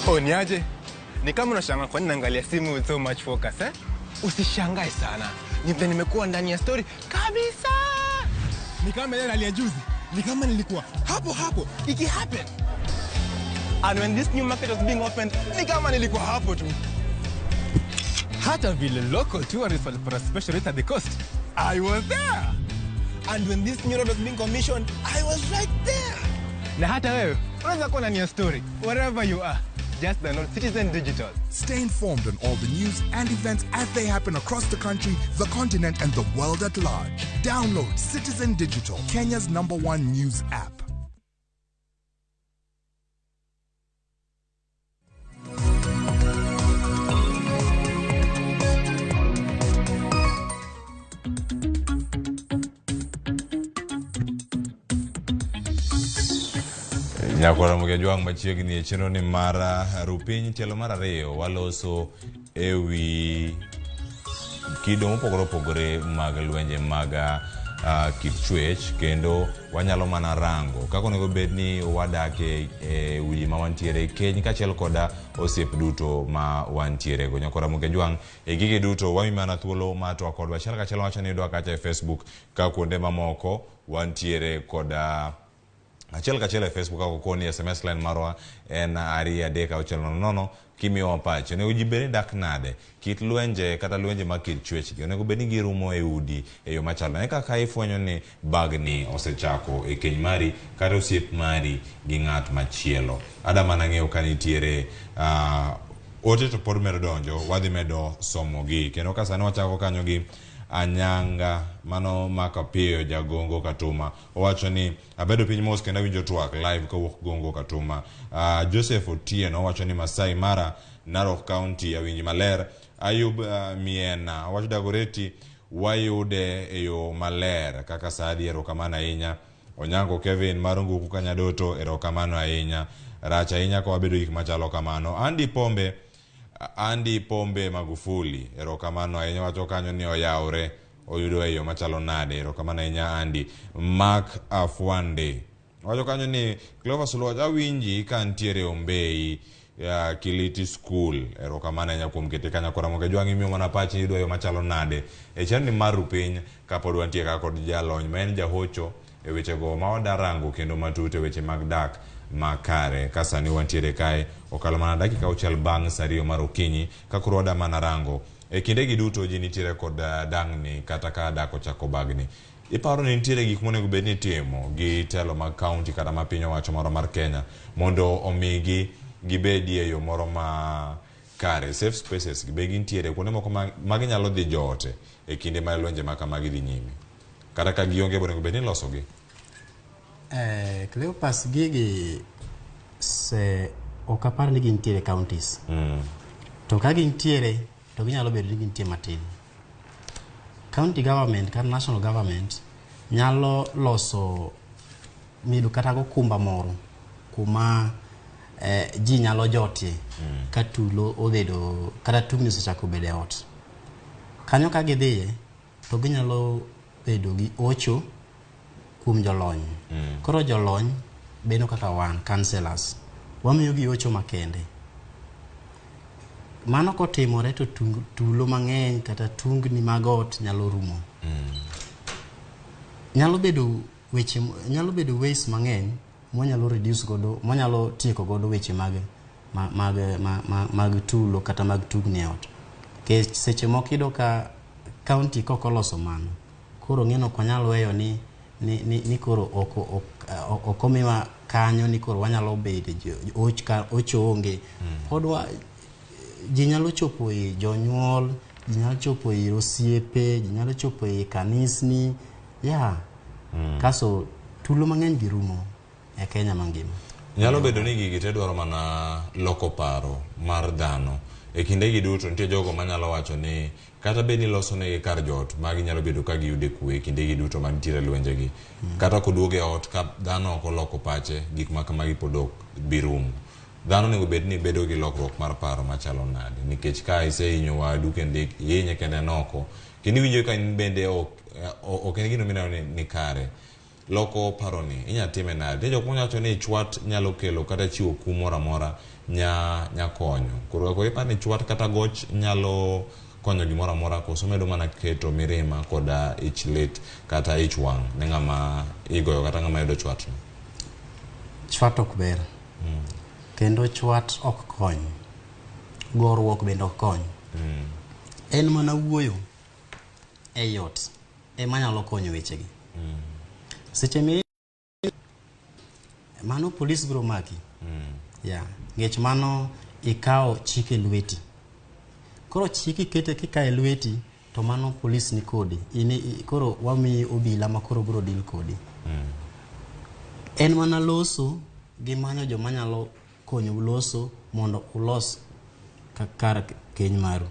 Oh, niaje? Ni kama unashangaa kwa nini naangalia simu with so much focus, eh? Usishangae sana. Ni vile nimekuwa ndani ya story kabisa. Ni kama ile hali ya juzi. Ni kama nilikuwa hapo hapo iki happen. And when this new market was being opened, ni kama nilikuwa hapo tu. Hata vile local tourists walipata special rate at the coast, I was there. And when this new road was being commissioned, I was right there. Na hata wewe unaweza kuwa ndani ya story wherever you are. Just download Citizen Digital. Stay informed on all the news and events as they happen across the country, the continent, and the world at large. Download Citizen Digital, Kenya's #1 news app. Nyakwara Mugejwang' machiegni e chenro ni mar Rupiny tielo mar ariyo waloso ewi kido mopogore opogore mag lwenje mag kit chwech, kendo wanyalo mana rango kaka onego bed ni wadak e udi ma wantiere, keny kaachiel koda osiep duto ma wantiere go. Nyakwara Mugejwang' e gige duto wami mana thuolo mar twak kodwa achiel kachiel wacho ni yudwa kacha e Facebook ka kuonde mamoko wantiere koda achiel kachiel e Facebook kako koni SMS line marwa en 23600 kimiyowa pachi. Onego ji bed ni dak nade? Kit lwenje kata lwenje mag kit chwech gi onego bed ni girumo e udi e yo machalo nade? Kaka ifwenyo ni bagni osechako e keny mari kata osiep mari gi ng'at machielo. Ada mana ng'eyo ka nitiere ote to pod medo donjo, wadhi medo somogi. Kendo ka sani wachako kanyo gi Anyanga mano Makapiyo Jagongo Katuma owacho ni abedo piny mos kendo awinjo twak live kowuok Gongo Katuma. Joseph Otieno owacho ni Masai Mara, Narok County awinji maler. Ayub Miena owacho Dagoretti wayude e yo maler kaka sa dhi, erokamano ahinya. Onyango Kevin mar Nguku Kanyadoto, erokamano ahinya. Rach ahinya ka wabedo gik machalo kamano. Andy Pombe Andy Pombe Magufuli, erokamano ahinya, wacho kanyo ni oyawre, oyudo e yo machalo nade? Erokamano ahinya Andy. Mark Afwande wacho kanyo ni Cleophas Oluoch, awinji ka ntiere Ombei ya Kiliti School. Erokamano ahinya kuom kete kanyo kora moke jwang' imiyo mana pachi yudo e yo machalo nade e chenro ni mar rupiny kapod wantie ka kod jalony ma en jahocho e wechego ma wada rango kendo matut e weche mag dak makare. Ka sani wantiere kae okalo mana dakika 6 bang' sa 2 mar okinyi, ka koro wada mana rango e kindegi duto ji nitiere kod dang'ni kata ka dak ochako bagni. Iparo ni nitiere gik monego bed ni itimo gi telo mag kaunti kata ma piny owacho moro mar Kenya mondo omigi gibedie e yo moro ma kare, safe spaces gi be gintiere kuonde moko ma ginyalo dhi jote e kinde ma lwenje ma kamagi dhi nyime, kata ka gionge onego bed ni ilosogi? Cleopas, gigi se ok apar ni gintiere counties. To ka gintiere to ginyalo bedo ni gintie matin. County government kata national government nyalo loso mido kata gokumba moro kuma ji nyalo jotie ka tulo obedo kata tungni osechako bedo e ot. Kanyo ka gidhiye to ginyalo bedo gi ocho kuom jolony. Koro jolony bedo kaka wan counselors, wamiyo gi ocho makende. Mano kotimore to tulo mang'eny kata tungni mag ot nyalo rumo. Nyalo bedo weche, nyalo bedo ways mang'eny mwanyalo reduce godo, mwanyalo tieko godo weche mag mag mag tulo kata mag tungni e ot. Nikech seche moko iyudo ka county kok oloso mano, koro ng'eno ok wanyal weyo ni ni koro ok omiwa kanyo ni koro wanyalo bedo ocho onge. Pod ji nyalo chopo e jonyuol, ji nyalo chopo e osiepe, ji nyalo chopo e kanisni, ya. Kaso tulo mang'eny gi rumo e Kenya mangima. Nyalo bedo ni gigi te dwaro mana loko paro mar dhano. E kindegi duto nitie jogo manyalo wacho ni kata bed ni loso negi kar jot ma ginyalo bedo ka giyude kwe e kindegi duto mantiere lwenjegi. Kata koduogo e ot ka dhano ok oloko pache, gik ma kamagi pod ok bi rumo. Dhano onego bed ni bedo gi lokruok mar paro machalo nade, nikech ka isehinyo wadu kendo ihinye kendo en oko, kendo iwinjo ka in bende ok en gino mineno ni kare. Loko paroni inyalo time nade? Nitie jok mawacho ni chwat nyalo kelo kata chiwo kum moro amora nya konyo. Koro iparo ni chwat kata goch nyalo konyo gimoro amora koso medo mana keto mirima koda ich lit kata ich wang' ne ng'ama igoyo kata ng'ama yudo chwat no? Chwat ok ber. Kendo chwat ok kony. Goruok bende ok kony. En mana wuoyo e ot ema nyalo konyo wechegi. Seche mi mano polis biro maki. Ya, nikech mano ikawo chik e lweti. Koro chik ikete kikawo e lweti to mano polis ni kodi. Koro wamiyi obila ma koro biro deal kodi. En mana loso gi manyo joma nyalo konyou loso mondo ulos kar keny maru.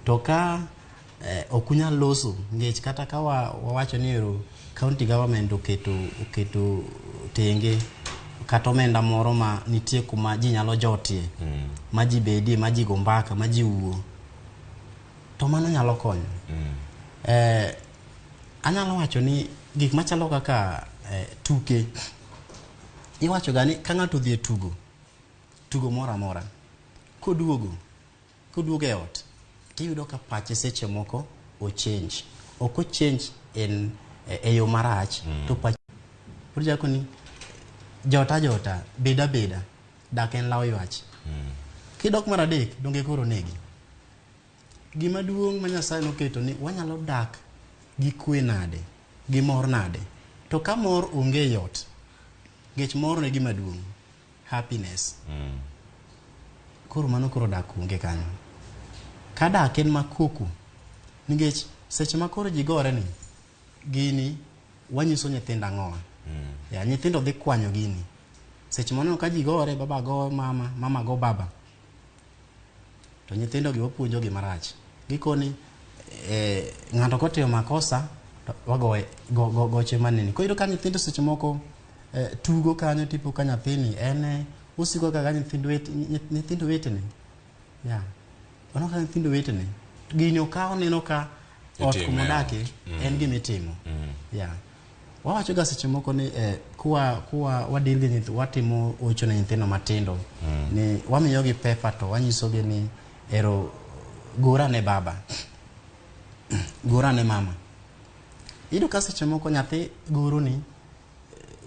To ka ok unyal loso, nikech kata ka wawacho ni ero county government oketo tenge kata omenda moro ma nitie kuma ji nyalo jotie, ma ji bedie, ma ji go mbaka, ma ji wuo, to mano nyalo konyo. Anyalo wacho ni gik machalo kaka tuke, iwacho ga ni ka ng'ato odhi e tugo, tugo moro amora, koduogo e ot, tiyudo ka pache seche moko ochange. Ok ochange e yo marach, to pache chako ni jota jota, beda beda, dak en law ywach. Kidok mar adek, donge koro negi. Gima duong' ma Nyasaye noketo ni wanyalo dak gi kwe nade, gi mor nade. To ka mor onge e ot, nikech mor ne gima duong', happiness. Koro mano koro dak onge kanyo. Ka dak en makoko, nikech seche ma koro ji gore ni, gini wanyiso nyithindo ang'owa. Ya, nyithindo dhi kwanyo gini. Seche maneno ka ji gore, baba go mama, mama go baba, to nyithindo gi wapuonjo gi marach. Gikoni ng'ato kotimo makosa to wagoye goche maneni. Koro iyudo ka nyithindo seche moko tugo kanyo tipo ka nyathini en osiko kaka nyithindo wetene. Yeah. Oneno kaka nyithindo wetene. Gini okaw oneno ka ot Itime kuma odakie ot. en gima itimo. Yeah. Wawacho ga seche moko ni kuwa kuwa wadeal gi nyithindo, watimo ocho ne nyithindo matindo ni wamiyogi paper to wanyisogi ni ero gora ne baba, gora ne mama. Iyudo ka seche moko nyathi goro ni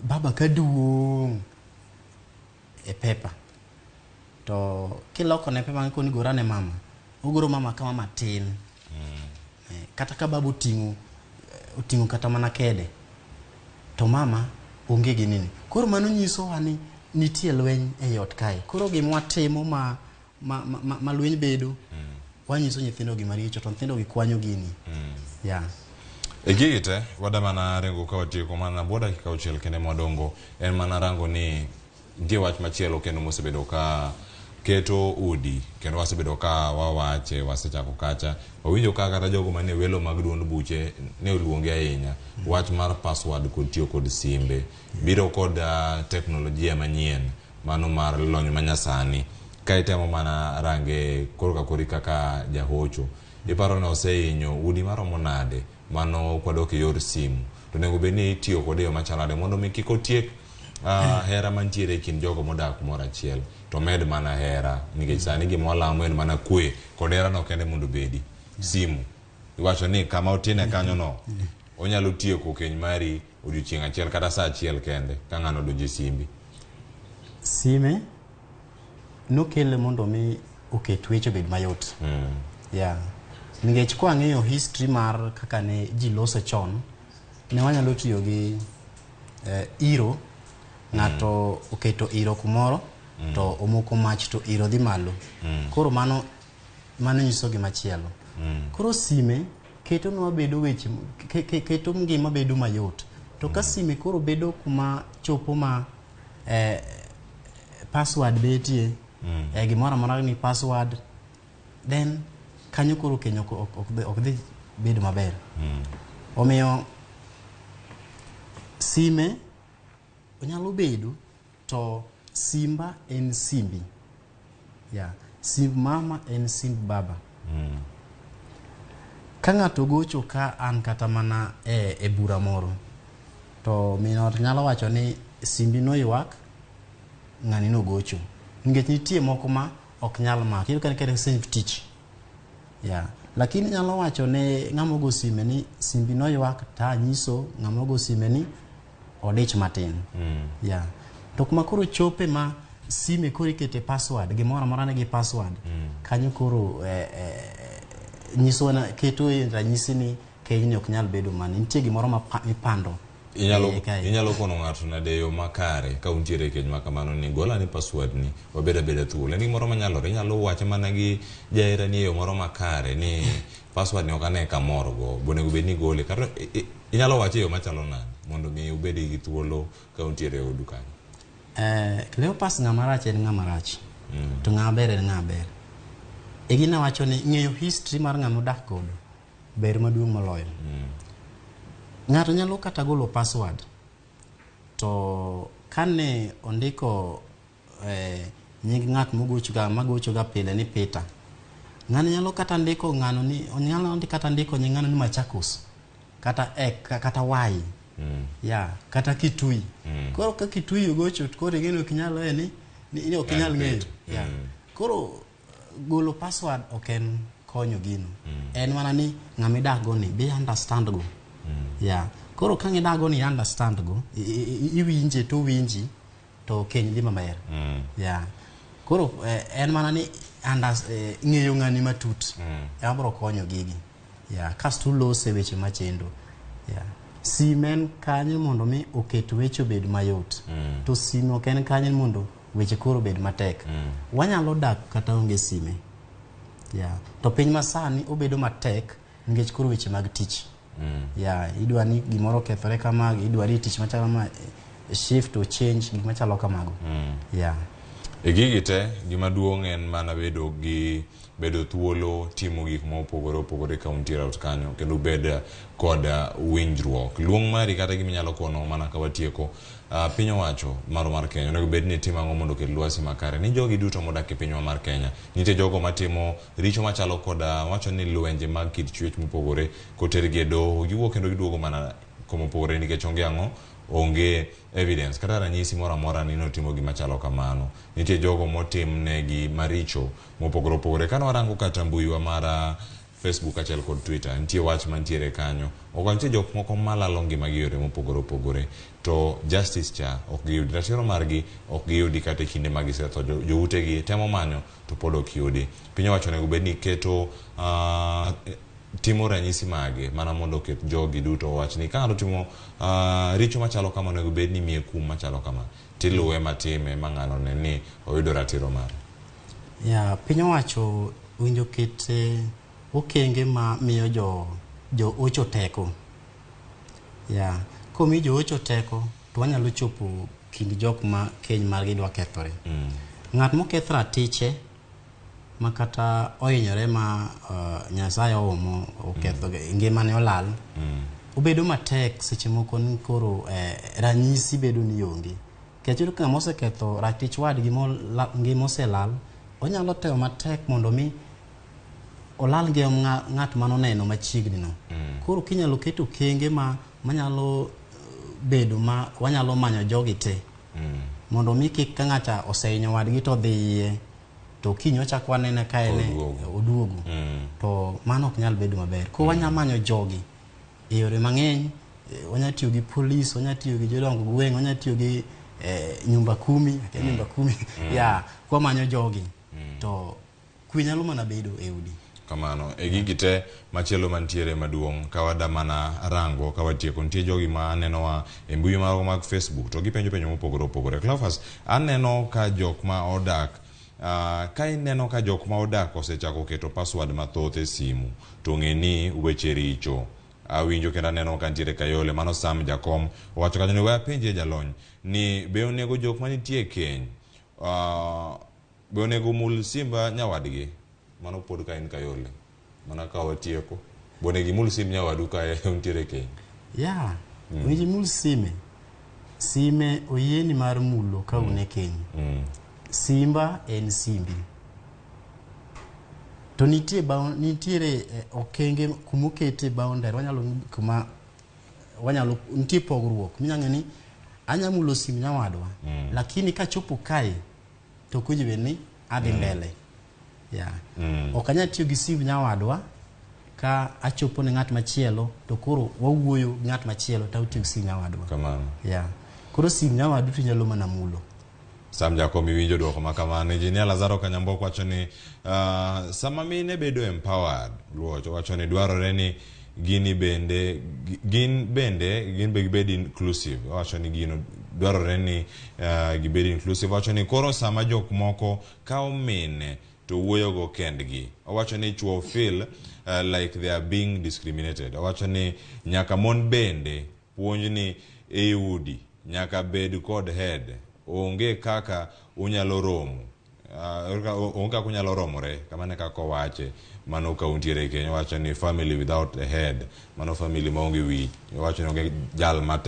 baba kaduong' e paper to kiloko ne paper koni gora ne mama, ogoro mama kama matin. Kata ka baba oting'o oting'o kata mana kede to mama onge gi nini. Koro mano nyisowa ni nitie lweny ei ot kae. Koro gima watimo ma lweny bedo, wanyiso nyithindo gima richo to nyithindo gi kwanyo gini. Yeah. E gigi te, wada mana ringo ka watieko mana bwo dakika auchiel kende mwadongo en mana rango ni nitie wach machielo kendo mosebedo ka keto udi kendo wasebedo ka wawache wasechako kacha wawinjo ka kata jogo mane welo mag duond buche ne oluongi ahinya wach mar password kod tiyo kod simbe biro kod teknolojia manyien mano mar lony manyasani ka itemo mana range koro ka kori kaka jahocho iparo ni osehinyo udi maromo nade mano kwadok e yor simu to onego bed ni itiyo kode e yo machalo nade mondo mi kik otiek hera mantiere e kind jogo modak kumoro achiel to med mana hera nikech sani gima walamo en mana kwe kod hera no kende mondo obedi simu iwacho ni kama otine kanyo no onyalo tieko keny mari odiochieng' achiel kata saa achiel kende ka ng'ano odonjo e simbi. Sime nokele mondo mi oket weche obed mayot. Yeah. Nikech kwang'iyo history mar kaka ne ji loso chon, ne wanyalo tiyo gi iro, ng'ato oketo iro kumoro to omoko mach to iro dhi malo. Koro mano nyiso gima chielo. Koro sime ketonwa bedo weche keto ngima bedo mayot. To ka sime koro bedo kuma chopo ma password betie, gimoro amora ni password, then kanyo koro keny ok dhi bedo maber. Omiyo sime onyalo bedo to simba en simbi. Yeah. Simb mama en simb baba. Ka ng'ato gocho ka an kata mana e bura moro, to min ot nyalo wacho ni simbi noywak, ng'ani nogocho. Nikech nitie moko ma ok nyal mako. Iyudo ka nikech simb tich. Yeah. Lakini nyalo wacho ne ng'ama ogo sime ni simbi noywak ta nyiso ng'ama ogo sime ni odich matin. Yeah. To kuma koro chope ma sime koro ikete password, gimoro amora nigi password, kanyo koro nyiso na keto ranyisi ni kenyni ok nyal bedo mane. Nitie gimoro ma mipando. Inyalo kono ng'ato nade yo makare ka untiere e keny ma kamano ni gola ni password ni wabed abeda thuolo. En gimoro manyalore, inyalo wache mana gi jahera ni e yo moro makare ni password ni ok ane kamoro go, bonego bed ni gole. Kata inyalo wache e yo machalo nade mondo mi ubed gi thuolo ka untiere e odu kanyo? Cleopas ng'ama rach en ng'ama rach. To ng'ama ber en ng'ama ber. E gina wacho ni ng'eyo history mar ng'ama odak godo ber maduong' moloyo. Ng'ato nyalo kata golo password to kane ondiko nying ng'at magochoga pile ni Peter, ng'ano nyalo kata ndiko ng'ano ni onyalo kata ndiko nying ng'ano ni Machakos kata X kata Y. Yeah, kata Kitui. Koro ka Kitui ogocho to koro ing'e ni ok inyal ni ok inyal ng'eyo. Yeah. Koro golo password ok en konyo gino. En mana ni ng'ama idak go ni be understand go. Yeah. Koro ka ng'idak go ni understand go, iwinje to winji to keny dhi maber. Yeah. Koro en mana ni ng'eyo ng'ani matut. Ema biro konyo gigi. Yeah. Kasto ulose weche machendo. Yeah. Sime en kanyo mondo mi oket weche obed mayot. To sime ok en kanyo mondo weche koro obed matek. Wanyalo dak kata onge sime. Yeah. To piny masani obedo matek nikech koro weche mag tich. Yeah, idwa ni gimoro okethore kama, idwa ni tich machalo kama, shift or change, gik machalo kamago. Yeah. E gigi te, gima duong' en mana bedo gi bedo thuolo timo gik mopogore opogore ka untiere ot kanyo kendo ubed kod winjruok. Luong mari kata gima inyalo kono mana ka watieko. Piny owacho marwa mar Kenya onego bed ni timo ang'o mondo oket lwasi makare ni jogi duto modak e pinywa mar Kenya. Nitie jogo matimo richo machalo koda wacho ni lwenje mag kit chwech mopogore kotergi e doho giwuok kendo giduogo mana komopogore nikech onge ang'o onge evidence kata ranyisi moro amora ni notimo gima chalo kamano. Nitie jogo motimnegi maricho mopogore opogore. Kane warango kata mbuiwa mar Facebook achiel kod Twitter, nitie wach mantiere kanyo. Ok nitie jok moko malalo ngimagi e yore mopogore opogore to justice cha ok giyudi. Ratiro margi ok giyudi kata e kinde ma gisetho. Joutegi temo manyo to pod ok yudi. Piny owacho onego bed ni keto timo ranyisi mage mana mondo oket jogi duto owach ni ka ng'ato otimo richo machalo kama onego bed ni imiye kum machalo kama tiluwe matime ma ng'ano ne ni oyudo ratiro mare. Ya, piny owacho winjo ket okenge ma miyo jo ocho teko. Ya, komi jo ocho teko to wanyalo chopo kind jok ma keny margi dwa kethore. Ng'at moketh ratiche ma kata ohinyore ma Nyasaye oomo oketho ngimane olal. Obedo matek seche moko ni koro ranyisi bedo ni onge. Nikech iyudo ka ng'ama oseketho ratich wadgi ngima oselal, onyalo temo matek mondo mi olal ngima ng'at manoneno machiegni no. Koro kinyalo keto okenge ma manyalo bedo ma wanyalo manyo jogi te. Mondo mi kik ka ng'acha osehinyo wadgi to dhi iye to kiny ochak wanene ka en oduogo. To mano ok nyal bedo maber. Koro wanyalo manyo jogi e yore mang'eny, wanyalo tiyo gi polis, wanyalo tiyo gi jodong gweng', wanyalo tiyo gi nyumba kumi, akia nyumba kumi. Ya, kwamanyo jogi to kwe nyalo mana bedo e udi. Kamano, e gigi te machielo mantiere maduong' ka wada mana rango ka watieko nitie jogi ma anenowa e mbui marwa mag Facebook to gipenjo penjo mopogore opogore. Cleophas, aneno ka jok ma odak ka ineno ka jok ma odak osechako keto password mathoth e simu to ng'e ni weche richo. Awinjo kendo aneno ka nitiere Kayole, mano Sam Jakom owacho kanyo ni we apenjie jalony ni be onego jok manitie e keny be onego mul simba nyawadgi? Mano pod ka in Kayole mana ka watieko be onego imul sim nyawadu ka untiere e keny? Ya, winji mul sime. Sime oyieni mar mulo ka un e keny. Simba en simbi. To nitie nitiere okenge kumokete boundary wanyalo kuma wanyalo nitie pogruok minya ng'e ni anya mulo sim nyawadwa lakini kachopo kae to ok owinjo bed ni adhi mbele. Ya. Ok anyal tiyo gi sim nyawadwa ka achopo ne ng'at machielo to koro wawuoyo gi ng'at machielo to atiyo gi sim nyawadwa. Kamano. Ya. Koro sim nyawadu to inyalo mana mulo. Sam Jakom iwinjo duoko ma kamano. Engineer Lazaro Kanyambok wacho ni sama mine bedo empowered, Luoch wacho ni dwarore ni gini bende gin be gibed inclusive. Wacho ni gino dwarore ni gibed inclusive. Wacho ni koro sama jok moko kawo mine to wuoyogo kendgi. Owacho ni chuo feel like they are being discriminated. Owacho ni nyaka mon bende puonj ni e udi nyaka bed kod head. Onge kaka unyalo romo. Onge kaka unyalo romore. Kamano e kaka owache. Mano ka untiere e keny. Owacho ni family without a head. Mano family maonge wich. Owacho ni onge jal ma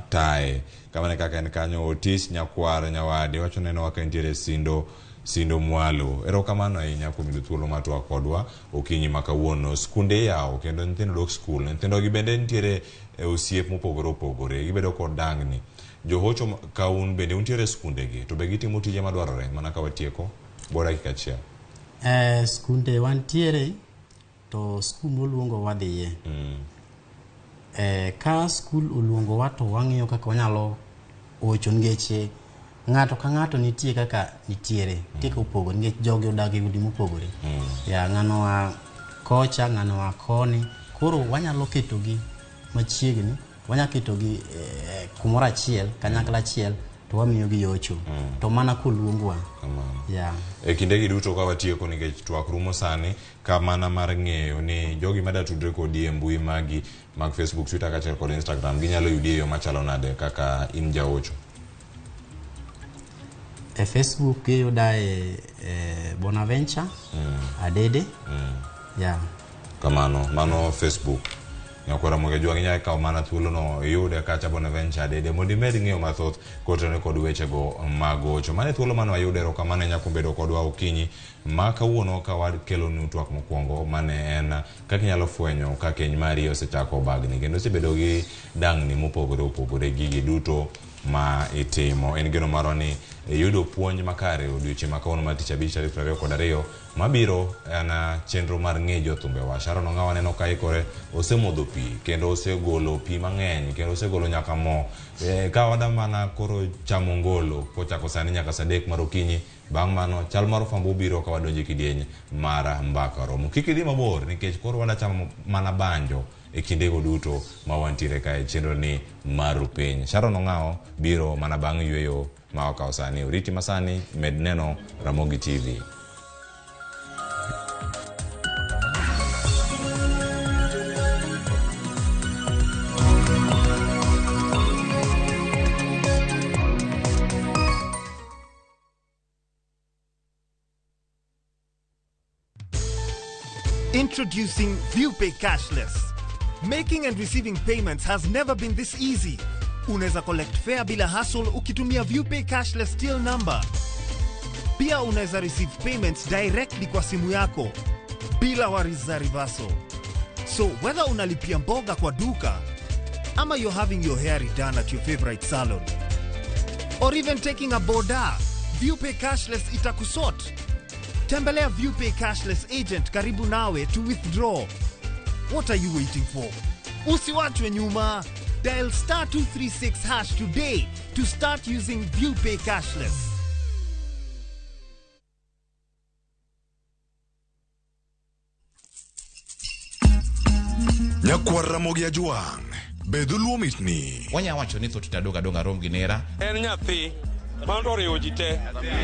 taye. Kamano e kaka en kanyo. Otis Nyakwar Nyawadi. Owacho ni nenowa ka entiere sindo mwalo. Erokamano ahinya kuom yudo thuolo mar twak kodwa okinyi ma kawuono. Skunde iyawo kendo nyithindo dok skul. Nyithindo gi bende nitiere e osiep mopogore opogore. Gibedo kod dangni. Johocho ka un bende untiere e skundegi to be gitimo tije madwarore mana ka watieko bo dakika achiel. Skunde wantiere to skul moluongo wadhiye. Ka skul oluongowa to wang'iyo kaka wanyalo ocho nikech ng'ato ka ng'ato nitie kaka nitiere, nitie kaka opogore nikech jogi odak e udi mopogore. Ya, ng'ano a kocha, ng'ano a koni. Koro wanyalo ketogi machiegni, wanyalo ketogi kumoro achiel, kanyakla achiel to wamiyogi yocho. To mana koluongwa. Ya. E kindegi duto ka watieko nikech twak rumo sani, ka mana mar ng'eyo ni jogi mada tudre kodi e mbui magi mag Facebook, Twitter kaachiel kod Instagram ginyalo yudi e yo machalo nade kaka in jaocho? E Facebook giyuda e Bonaventure Adede. Yeah. Kamano, mano Facebook. Nyakwara Ramogi Ajwang' inyalo kawo mana thuolono iyude kacha Bonaventure Adede mondo imed ng'eyo mathoth kotenore kod wechego mag gocho. Mano e thuolo mane wayudo, erokamano ne nyakombedo kodwa okinyi ma kawuono ka wakelonu twak mokwongo mane en kaka inyalo fwenyo ka keny mari osechako bagni kendo osebedo gi dangni mopogore opogore gigi duto ma itimo. En geno marwa ni iyudo puonj makare odiochieng' ma kawuono mar tich abich tarik 22 mabiro en chenro mar ng'e jothumbewa. Sharon Ong'awa neno ka ikore osemodho pi kendo osegolo pi mang'eny kendo osegolo nyaka mo. Ka wada mana koro chamo ngolo kochako sani nyaka saa 3 mar okinyi. Bang' mano chal mar fwambo biro ka wadonjo e kidieny mar mbaka romo. Kik idhi mabor nikech koro wada chamo mana banjo e kindego duto ma wantiere kae chenro ni mar piny. Sharon Ong'awo biro mana bang' yweyo ma okawo sani. Oriti masani med neno Ramogi TV. Introducing ViewPay Cashless. Making and receiving payments has never been this easy. Unaweza collect fare bila hassle ukitumia ViewPay Cashless till number. Pia unaweza receive payments directly kwa simu yako bila worries za reversal. So whether unalipia mboga kwa duka ama you're having your hair redone at your favorite salon or even taking a boda, ViewPay Cashless itakusort. Tembelea ViewPay Cashless agent karibu nawe to withdraw. What are you waiting for? Usiwachwe nyuma. Dial star 236 hash today to start using ViewPay Cashless. Nyakwar Ramogi Ajwang', be dholuo mitni? Wanya wacho ni thoth adong' adong'a rom gi nera. En nyathi mano oriwo ji te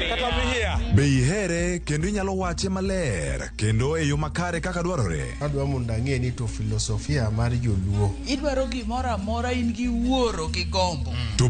kata mihia. Be ihere kendo inyalo wache maler kendo e yo makare kaka dwarore? Adwa mondo ang'e ni to filosofia mar joluo Idwaro gimoro amora in gi wuoro gi gombo. To